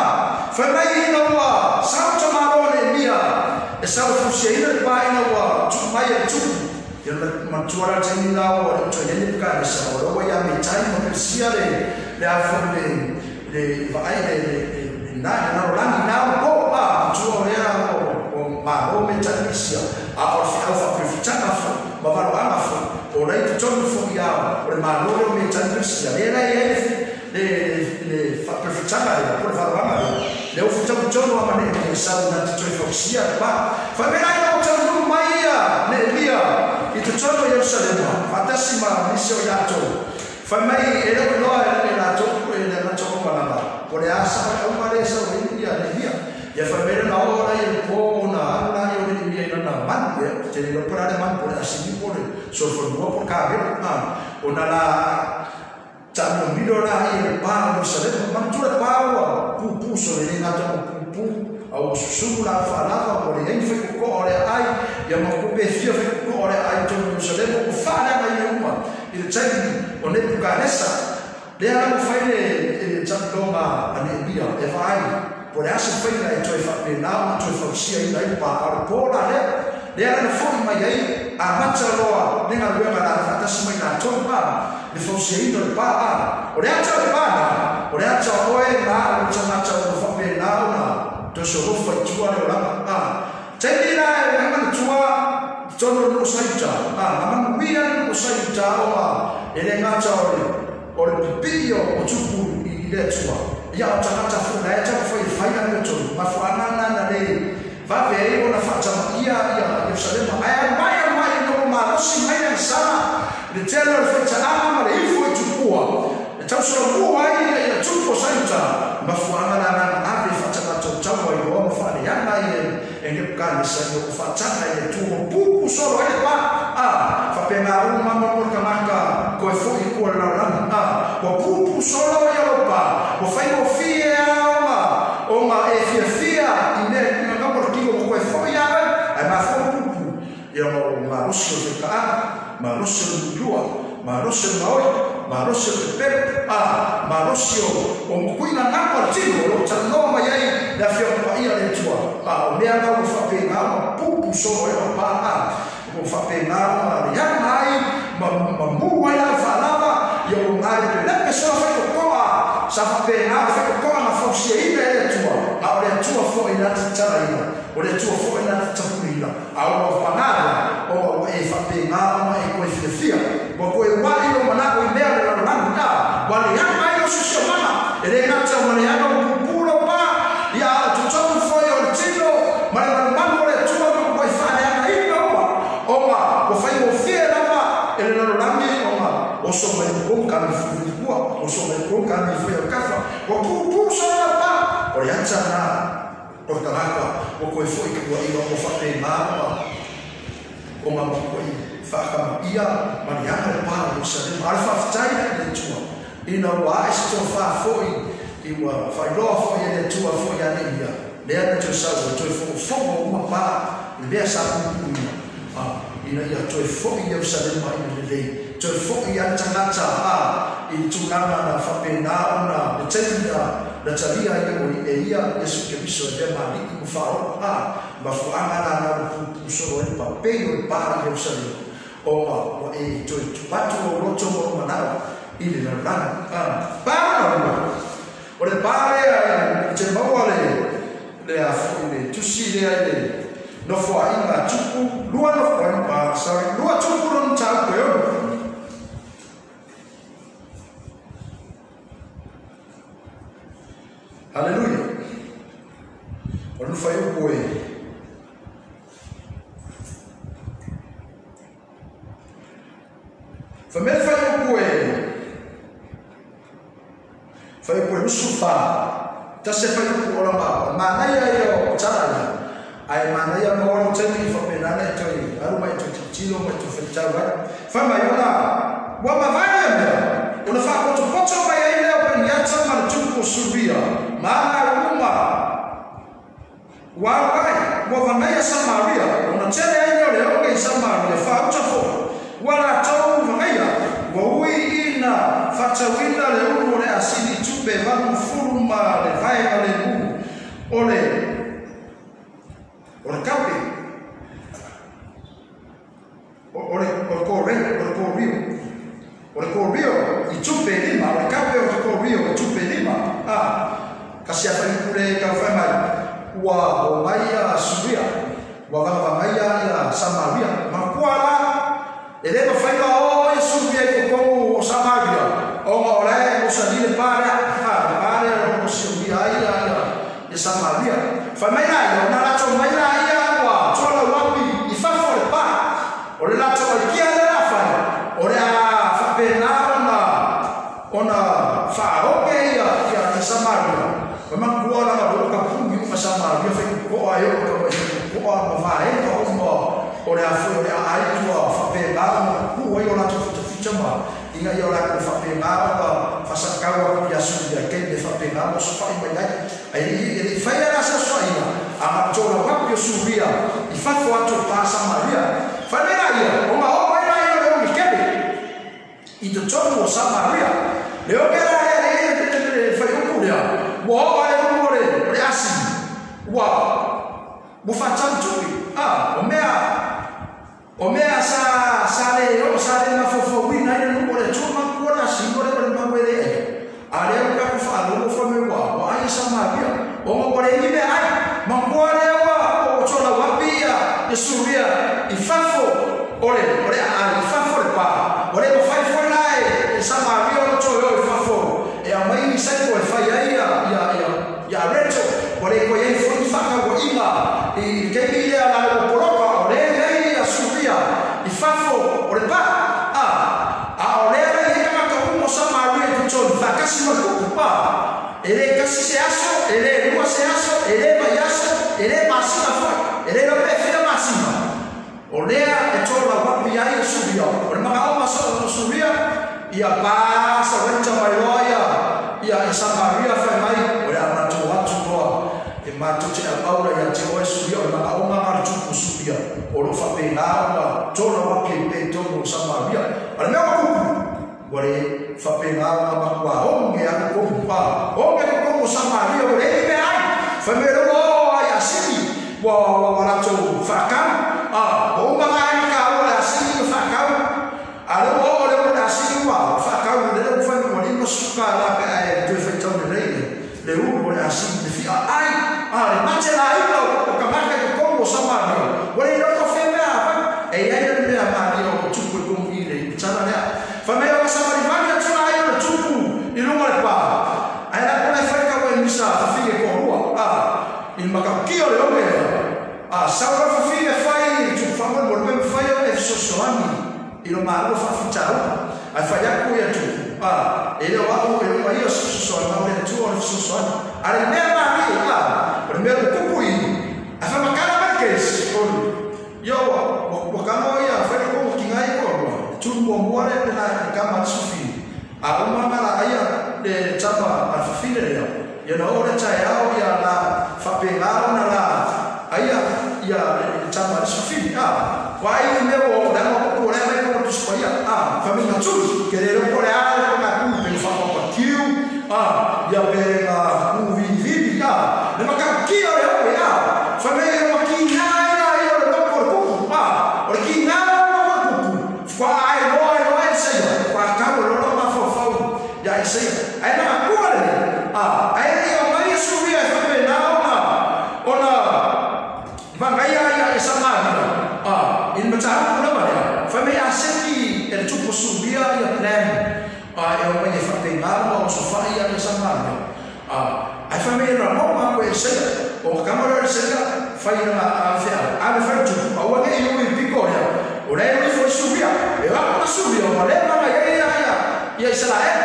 Whai mai ina ua sao ta maroa le mia. E sao fusia ina le pā ina ua tuku mai e tuku. Ia matua la taimi la o le toi lele pka le sa o roa ia me tai ma persia le afo le vaai le na na rolangi na o po matua o lea o maro me tai persia. A o whiau whapewhitanga fo ma valo anga fo o rei te tonu fo ia o le maro leo me tai persia. Le la ia le whapewhitanga le po le valo anga le. Le o whitau tonu ama ne e sau na te toi whausia le pā. Whaipera ina o tau nuu mai ia ne mia i te tonu Yerusalema. Whatasi ma nisi o iatou. Whai mai e leo loa e lātou e le lātou o malama. Po le asa whai au mare sa o ia ne mia. Ia whai mere na o la ia po o na aru la ia o ne mia ina na manu e. Te le lopo la le manu po le asimi po le solfonua po le kāwera. O na la tāmio miro la ia le pā o Yerusalema. Manu le pā ua pūpū so le ngata o pūpū. Au susumu la whaalava o le ei whaikoko o le ai. Ia makupe fia whaikoko o le ai tonu Yerusalema. O whaananga i le uma. I le taimi o Nebukanesa. Lea la mo whai le tamilonga a Nehemia e whaai. Po le asa whainga e toi whapena o toi whausia ina i pā. A le pōla lea. Lea la na foi mai ai a mata loa le ngaluega la whatasi mai nā tonu pā. Le whausia ina le pā a. O le ata o le pā nā. O le ata o oe mā o tangata o whapena o nā. Toi sorofa i tua le olanga. Taimi la e ngamana tua tono no saita. Ngamana wia no saita o a. E le ngata o le pipi o tupu i le tua. Ia o tangata funa e tau whai whaina me tonu. Mafuanana na le vawe e o na whatama ia ia Yerusalema. Ai mai no malosi mai na sana. Le tele o le whaitaanga ma le ifo i tupua. Le tausolo mua ai ia tupu o saita. Mafuanga na ave whatangata o taua i oa mawhaaleanga i e Nebukanesa i o whatanga i e tuho pupu solo ai le pā. Whapenga o mama mo kamaka koe foi kua lalani. Wa pupu solo i alo pā. Wa whai o fia o ngā e fia fia i mea i ngā ngā kiko koe foi a ai mafua pupu. Ia o marosi o whekaanga, marosi o lua, marosi o maoi, marosi o te pere, marosi o mukuina ngā tino, o tanoa mai ai le awhia o ia le tua. O mea ngā o whapenga o pupu solo e o pā. O whapenga o ngā le ianga ai, ma mua ai lau whaalava, ia o ngā le pelepe solo whai o koa. Sa whapenga o whai o koa ngā whausia ina e le tua. A o le tua fo i nā te tara ina. O le tua fo i nā te tapuri ina. A o whangara o e whapenga o e koe whiawhia. Wa koe wā ilo manako i mea le larolangi. Wa le ianga E le gata ua leaga ua pupū lou pa, ia a o totonu foi o le tino ma le malumalu o le Atua ma matuai faaleagaina uma, ona ua faigofie lava e le lalolagi ona oso mai totonu kami filifilipua, oso mai totonu kami foi o kafa, ua pupū solo lau pa. O le ata lena o le tagata ua toe foi i tapuaiga ua faapena ona matuai faakamaia ma leaga le pa o Ierusalema. A o le faafetai i le Atua ina ua ae se tofā foi i ua faailoa foi e le Atua foi ia Neemia, lea na toe sau e toe fofogo uma pa i le mea sa puipuia, ina ia toe foi Ierusalema i le lelei, toe foi ia le tagata i le tulaga na faapena ona le taimi na talia ai e ia Iesu Keriso e lea maali'i ma faaoo mafuaaga lana ua pupuu solo ai le papei o le pa i Ierusalema, ona ua e toe atu lou loto ma lou manao i le lalolagi. Pa lona lua, o le pa lea e te maua le a foi le tusi lea i le nofoaiga tupu lua nofoaiga, sorry, lua tupu lona mataupu e 6. Haleluia. O le fuaiupu e Fai mai le fuaiupu e fuaiupu e 24. Tasi e fuaiupu o lama manaia ia o tala ia. Ae manaia maua le taimi i faapena e toe alu mai toe tilotilo mai toe faitau ai. Fai mai ona ua mavae ia mea, ona faapotopoto mai ai lea o Peniata ma le tupu o Suria, ma ana uma ua alu ai, ua vagaia Samaria, ona tele ai lea o le oge i Samaria, faauta foi. Ua latou vagaia, ua ui ina faatauina le ulu o le asini i tupe 80 ma le vaega lemu o le kape, o le korio, o le korio i tupe 5, o le kape o le korio i tupe 5. Kasi a whaipure kau whai mai, ua o mai a Suria, ua vagavagai ia Samaria. Ma kua la, e le mawhainga o ia Suria i totonu o Samaria, ona o lae o sa lile pārea, le pārea o Suria ai ia Samaria. Whai mai la ia, o nā latou mai la ia ua toa lau api i fafo o le pā. O le latou aikia le la whai, o le a whapena ona whaoke ia Samaria. Wa makua la ka ka pungi uma Samaria whai koa e o ka mai koa ma vaega uma o le a foi o le a aitua whapena ona kua i o latou fitafita ma inga ia o latou whapena ona whasakaua ia Suria kei le whapena mo sofai mai ai. Ai e whai ara sa soaina a matōla wapi o Suria i fafo atu o pā Samaria. Whai mea ia, o ngā o mai ia le ongi kele i totonu o Samaria. Le o kera e whai upu lea, ua o ai upu o le asi, ua whatau tupi. O mea sa le o sa le mafofouina i le nuku o le tuma kua le asi o le o le mau e le ai. A lea o kako whaalogo wha me ua ai Samaria. O ngā wale i mea ai, ma kua lea ua o tōla wapi ia Suria i fafo o le a i fafo le pā. O le mawhai foi la e Samaria o tō o i fafo. E a mai ni saiko e whai ai ia reto. O le koe ei foi whakawa inga i keimi lea la o poroka o le nei ia Suria i fafo o le pā. A o lea rei e kangata umo Samaria i totonu whakasi ma kupu pā. E le kasi se aso, e le lua se aso, e le mai aso, e le masina foi, e le lope whina masina. O lea e tōla wapi ai e Suria. O le manga o maso o Suria, ia pā sa wenta mai loa ia Samaria whai mai, o le a mātou atu loa. E mātou te apaura ia te oe Suria, o le manga o manga tupu Suria. O lo whapena ona tōla wapi e pē tōnu o Samaria. A le mea o kupu, ua le whapena ona makua onge a komu pā. Onge ko komu Samaria, o le i mea ai. Whai mea loa o ai asini, ua latou whakau. O umanga ai ka o le asini o whakau. A le o le o le asini ua whakau, le leo whai mea lima suka la pe ai toe whaitau le rei le ulu o le asini le fia ai. Le mate la ina o ka maka i komu o Samaria. Ua le roto whai mea, e ai le mea maria o tupu e komu i le i tana lea. Whai mea o Samari vani atuna ai o le tupu i lunga le pā. Ai la sa fafine ko rua a i makaukia le oge a sau fafine fai tu fa mo mo fai o e sosoani i lo malo fa fitau ai fai aku ia tu a e le wa o e lo ia sosoani ma le tu o sosoani a le mea ma ni a o le mea kupu i a fa makala ma kes o yo wa kamo ia fai ko kingai ko rua tu mo mo le na ka ma sufi a uma mala aia le tama a fafine lea ia na ore tai au ia la faapegao na la aia ia le tama a sufine a wai me o da mo ko le mai ko tu spa ia a famina tu ke le ko le a le ka ku pe fa pa kiu a ia pe ga ku vi vi a le ma ka ki o le o ia fa me o ki na ia ia le ko ko a o ki na o ko ku fa ai lo ai lo ai se fa ka lo lo ma fa fa ia se ai na ku le a ai o mai su ia fa pe na ona ona vangaia ia e sama a in mata ku na ma fa me a se ki e tu posubia ia plan a e o mai fa pe na o so fa ia e sama a ai fa me ra mo ma ko e se o kamara se fa ia a fa a le fa tu a o ne i piko ia o le i fo subia e va ko subia o le ma ia ia ia ia Israel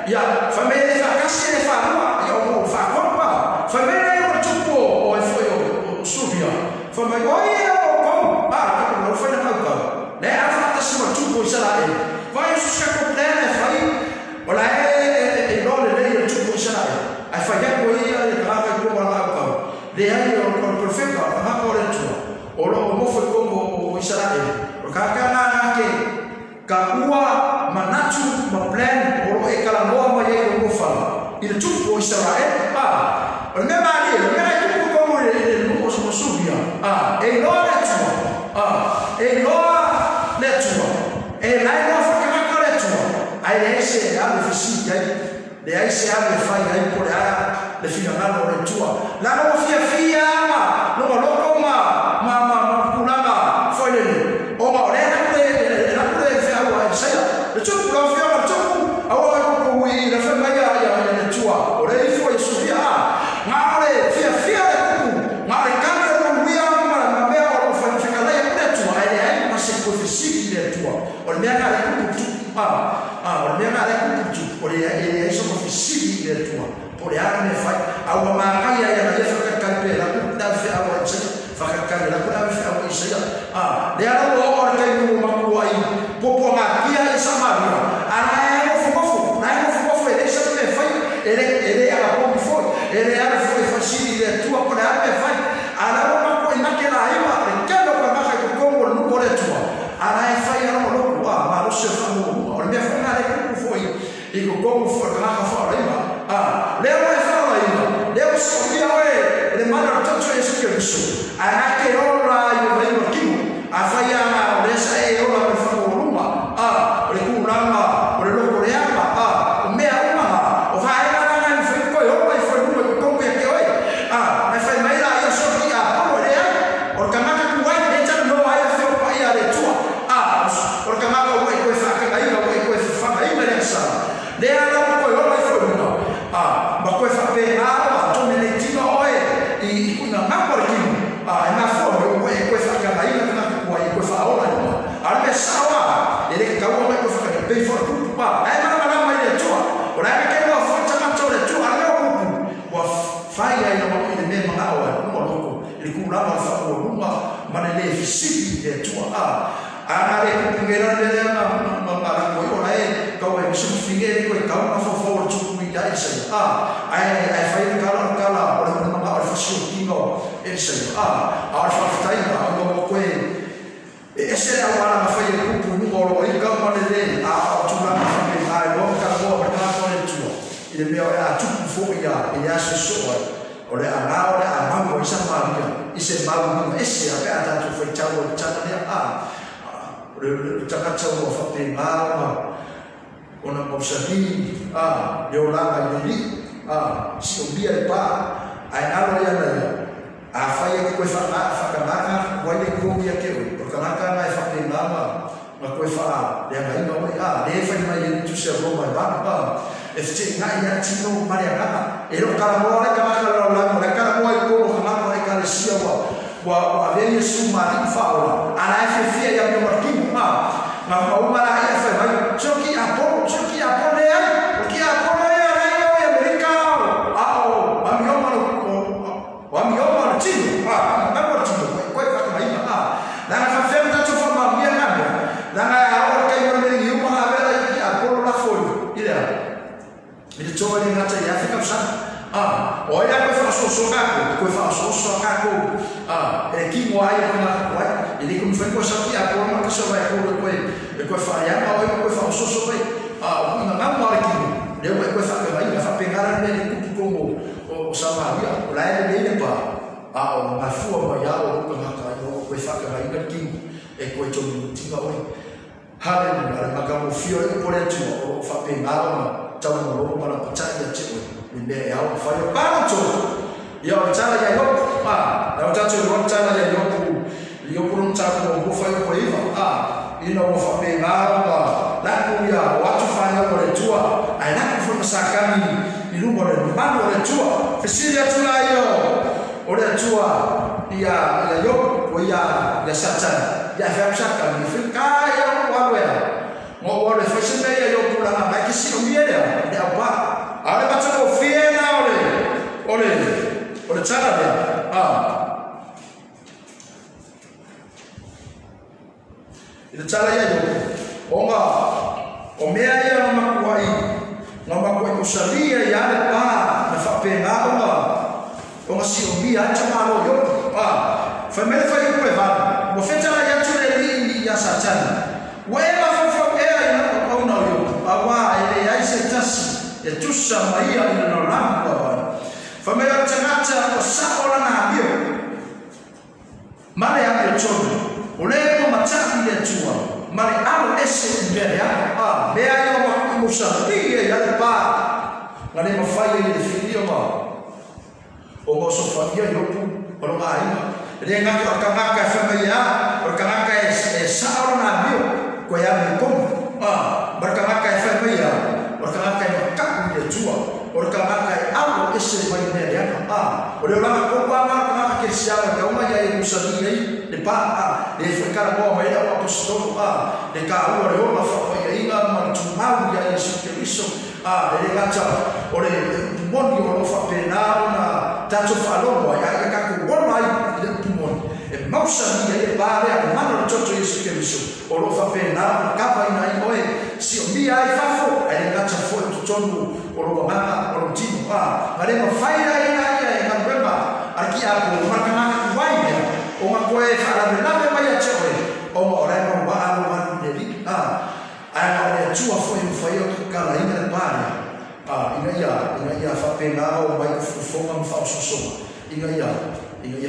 ia fa me fa kasi le fa ia o fa ko pa fa me le o tu o e fo o subia fa me o ia o ko a ka ko fa na ka le a fa ta sima tu ko Israel vai o sa ko plan e fa o la e no le le tu ko Israel ai fa ia ko ia e ka ka ko la ka le ai o ko perfecto a ka ko le tu o lo mo fo ko o Israel o ka ka na ke ka ua manatu ma plan o lo e kala noa mai e mo fa i le tu ko Israel a o le ma ni le ma tu ko mo le le o so subia a e lo le tu a e lo le tu e la no fa ka ka le tu ai le se a le fisi ai le ai se a le fa ai po le a le fina na lo le tu la no fia fia ma no lo ko ma ma ma ma kulanga fo le o ma le na le na le fa o ai se le tu lo fia ma tu a o ko ui le fa mai ia ia le tu o le fo i subia nga le fia fia le ku nga le ka le mo wia ma ma me o fa fa ka le le tu ai le ai ma se ko fi le tu o le mea le ku tu a o le mea le ku tu o le e so ko fi le tu o le a me fa a o ma ka ia ia le fa ka pe la ku da fa o se fa ka la ku da fa o se a le a o o le kai mo ma ku ai po po ma kia e sa ma a na e mo fo fo na e mo fo fo e se me fa e le a po fo e le a fo fa si le tu po le a me fa a na o ma ko ina ke la ima le ke lo ka ma ka ko mo no mo le tu a na e fa ia no lo a ma lo se fa mo o le me fa na le ku fo i ko ko fo ka ka fa le ma a le o e fa la ima le o so ia o e le mana to to e se ke so a na ke o la i vai no ki a fa ia o le sa e o la fa o luma a o le ku ranga o le lo ko le a o mea uma o fa e na na ni fa ko o mai fa luma ko ko ke oi a mai fa mai la ia so ki a o le ai o ka maka ku ai le ta no ai fa o pa ia le tua a o ka maka o ko fa ka ai o ko fa fa ai le sa le a la ko o mai fa luma a ma ko fa pe a ma to me le tino o e i ku na ma ko ki a e ma fo o ko fa ka ai na ku ai ko fa o la a me sa wa le ka o mai ko fa ka pe fa ku pa ai ma ma mai le tua o la ke no fa ta ma to le tua a o ku wa fa ia i no i me ma o mo lo ko le ku la ma fa o luma ma le le fi le tua a a na le ku ngera le na ma ma la ko o la e ka o e su fi le ko ka o fa fa o tu ku ia e se a ai ai fa i ka la ka la o le ma ma o fa su ki no e se a a fa fa tai a o ko e e se a wala ma fa i ku ku no ro i ka ma le le a o tu la ma fa me ai lo ka ko ka ko le tu i le mea a tu fo ia e ia se so o le a na o le a ma mo i sa ma ia i se ma mo e se a pe a ta tu fa i tau o ta le a o le ta ka tau o fa pe ma ma o na mo sa ni a le o la ma i li a si o bia le pa ai na lo ia na ia a fa ia ko fa ma fa ka ma wa le ko ia ke o ka na ka na fa pe ma ma ma ko fa le ma i ma a le fa mai le tu se ro mai ba ba E fiti ngai ia tino mare ngaka. E ro kala mo le kala kala la le kala mo i ko ngaka le kala sia wa wa wa ve Yesu mari fa ola. Ala e fia ia mo martino ma. Ma ma uma la ia fa mai. Choki apo le ai. Ki apo le ai ia Amerika. A o ma mi o ma wa mi o ma tino. Ah, ma mo tino. Ko fa mai ma. La fa fa ta to fa ma mi na. La na o kai mo me ni uma a vera i apo la folio. Ile. Ile tsoa le ngata ia fika sa. Ah, o ia ko fa so so ka ko fa so so ka ko. Ah, e ki mo ai ko na ko ai. Ile ko fa ko sa ki apo ma ko so vai ko ko e ko fa ia ma o ko fa so so vai. Ah, o na ma ki. Le ko fa ka vai fa pengara le ku ko mo o sa ma ia. O la ele le pa. Ah, o ma fua ma ia o ko na ka o ko fa ka vai ki e ko to mi tinga oi. Hallelujah. Ma ka mo fio e ko le tu o fa pengara ma tau mo ma la patai ia te oi. Le mea e au whai o pāroto. Ia o tala ia yoku. Ah, o tātou o tala ia yoku. Ia o tātou o whai o iwa. Ah, ina o whape ngā ma laku ia o atu whai o le tua. Ai laku whai masakami i runga le manu o le tua. Fesiri atu la ia o le tua ia yoku o ia satana. Ia whai masakami. Whika ia o wawea. Ngō wale whai se mea ia yoku langa mai ki sino mia lea. Le au pā. Ale mata o fiena ole ole tala lea. Ah. I le tala ia yoku. Onga o mea ia ngā makuai o salia ia le pā na whapenga onga si o mia ai tamalo yoku. Ah. Whai mele whai upe vana. Mo whetala ia tule li ia satana. Wa e mawhawhau ea i na pauna o yoku. Awa e le ai se tasi. E tusa mai ia i na lamu ai. Whai mele o tangata o sa o lana amio. Mare amio tonu. O le mo mataki le tua. Mare alo ese i mea lea. Ah, mea ia o maku mo sa pia ia le pā. Ngā le mawhai e le whiria ma. O ngā sofa ia yoku. O ngā inga. Le ngaka o kangaka e whamai ia. O kangaka e sa o lana amio. Ko ia me komu. Ah, mar kangaka e whamai ia. O kangaka e makaku i le tua. O kangaka e alo ese mai mea lea. Ah, o le olanga koko ama kangaka ke siama ka uma ia e musali ai le pa ah, le whakara moa mai au apostolo ah, le ka ua le ona whakwa ia inga ma le tumau ia Yesu Keriso ah, le ngata o le pumoni o lo whapena ona tātou whalongo ai ia kako wona ai i le pumoni. E mausani ia e pā rea o mana le toto Yesu Keriso o lo whapena ona kapa ina i oe si o mia ai fafo ai le ngata fo e tutonu o lo wanganga o lo tino ah, ngā le mawhaira ina ia e ngā wema arki apo o markamaka kuwai mea o ngā koe whaarawe lawe mai a te oe o ngā ore mau waalo walu le ri ah, ai ngā ore tua fo e mwhai o kakala ina le pā rea ah, ina ia whapena o mai ufufonga mwhaososonga ina ia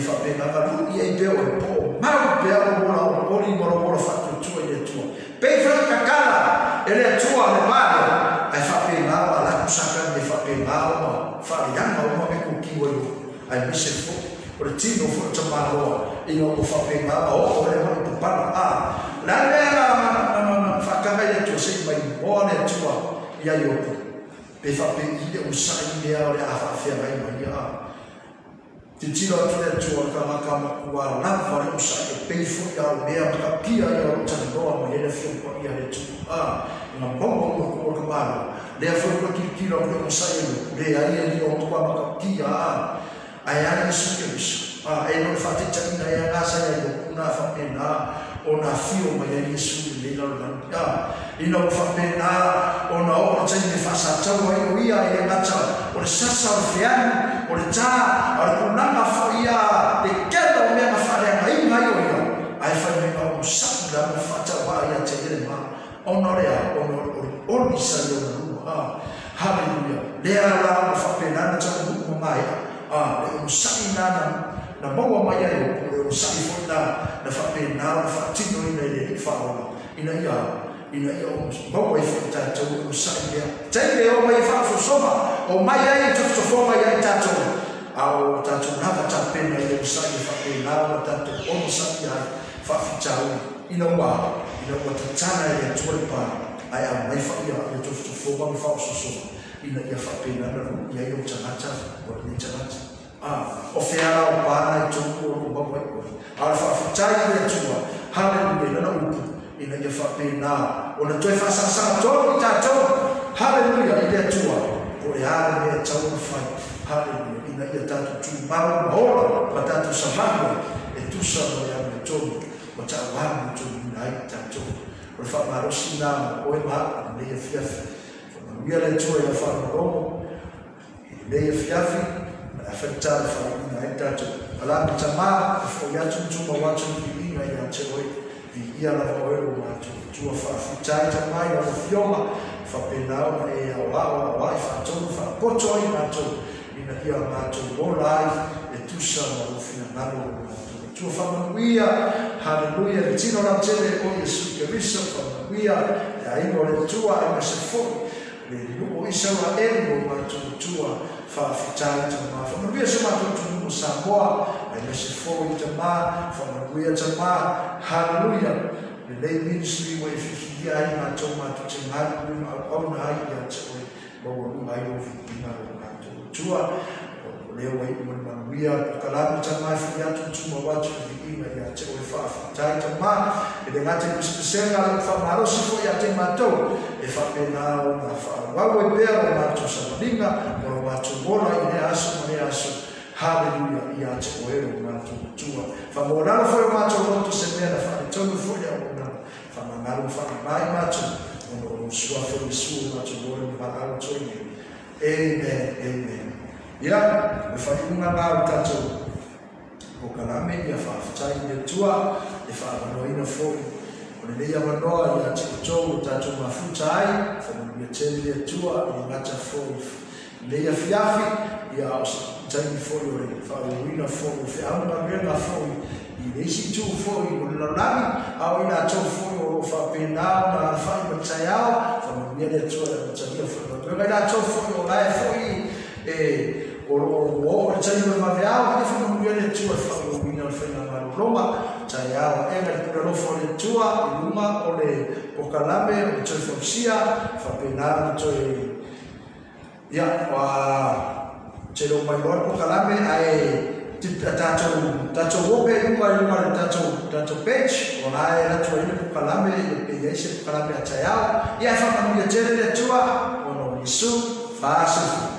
whapena ngā lu ia i peo e po mau pea o mola o poli mora mola whatutua i le tua pei whai kakala e le tua le pā rea ai whapena o alaku saka me whapena o ma whareanga o ma me kukiwa i ai mise fo o le tino fo o tamaloa ina o whapena o o le mai papana a la mea na whakanga i le tua sei mai moa le tua ia yoku pe whape i le usai mea o le a whawhea mai mai a te tiro atu le tua ka ngaka makua lava le usai e peifo ia o mea makapia ia o tanoa mai ele fio pa ia le tua a ngā maua mua ko o ka malo lea fo ko kirikira o le usai le ai e ni o tua makapia a ai ai Yesu Keriso a e no whatita ina ia ngā sa ia yoku nā whapena o nā fio mai ai Yesu i le lau a ina o whapena o nā o tai me whasatau ai o ia i le ngata o le sasa o le whianu o le tā o le kunanga fo ia le kena o mea mawhareanga inga i o ia ai whai mea o saku la mo whatawa ia te ere mā ona rea ona o le oni sa i ona lua a hallelujah lea la o whapena na tau nuku mai a le o sai nana na maua mai ai o le o sai foi na whapena o whatino ina i le whaola ina ia o maua i foi tātou o sai mea teile o mai whaafosoma o mai ai tofotofo mai ai tātou a o tātou nava tāpena i o sai whapena o tātou ono sai ai whawhitau ina ua tatana e le atua le pā ai au mai whaia i le tofotofo ma whaososoma Ina ia faapena na lu'i ai ou tagata o lenei tagata. O fea la o pana i tonu o loo maua ai oe. A o le faafetai i le Atua, haleluia, i lana upu, ina ia faapena ona toe faasagasag tonu i tatou, haleluia, i le Atua, po o le a le mea e tatau ona fai, haleluia, ina ia tatou tumau ma ola ma tatou savali ai e tusa ma le amiotonu ma taʻauāmiotonu ai i tatou. O le faamalosi lena ma oe ma a'u i lenei afiafi. Faamanuia le Atua i lau faalogologo i lenei afiafi, ma le afaitā e faaiuina ai le tatou kalame tamā e fo'i atu ma tumau atu le viiga ia te oe. Viia lava oe lo matou Atua. Faafetai tamā i lau Afioga, faapena ona e aoao aoai faatonu faapoto ai matou ina ia matou ola ai e tusa ma lou finagalo o matou Atua. Faamanuia, haleluia, le tino lautele o Iesu Keriso. Faamanuia le aiga o le Atua aemaise foi le nuu o Isaraelu o matou Atua. Faafetai tamā. Faamanuia so matou atunuu o Samoa aemaise foi tamā. Faamanuia tamā, haleluia, lenei ministry ua e filifilia ai matou matou te galulue ma auauna ai ia te oe, maualuga ai lou viiga lo matou Atua. O lea ua iu ma le manuia polokalame tamā e fo'i atu ma tumau atu le viiga ia te oe. Faafetai tamā, e le gata i pesepesega lau faamalosi foi ia te matou e faapena ona faaauau ai pea lo matou savaliga ma lo matou ola i lea aso ma lea aso, haleluia, ia te oe lo matou Atua. Faamaualalo foi o matou loto se mea na faaletonu foi le auaunaga. Faamagalo ma faamamā i matou ona o lou suafa o Iesu o matou ola ma valaau atu ai nei. Amen, amen. Ia, o le faaiuga lena o le tatou polokalame. Ia faafetai i le Atua le faaavanoaina foi o lenei avanoa ia te outou o tatou mafuta ai. Faamanuia tele le Atua i le gata foi i lenei afiafi, ia a o se taimi foi o le faaauauina foi o feau ma galuega foi i le isi itu foi o le lalolagi, a o i latou foi o loo faapena ona alafai ma le taeao. Faamanuia le Atua i le amatalia foi o galuega, i latou foi o lae foi e o loo oo le taimi o le vaveao. Ia faamanuia le Atua i le faaauauina o le faigamalologa taeao aega i le pule alofa o le Atua i luga o le polokalame o le toe fausia faapena ona toe. Ia, ua tele o mai loa le polokalame ae tatou tatou o pea i luga i luga o le tatou tatou page o la e alu atu ai le polokalame pe i ai se polokalame a taeao. Ia, ae faamanuia tele le Atua ona o Iesu. 40.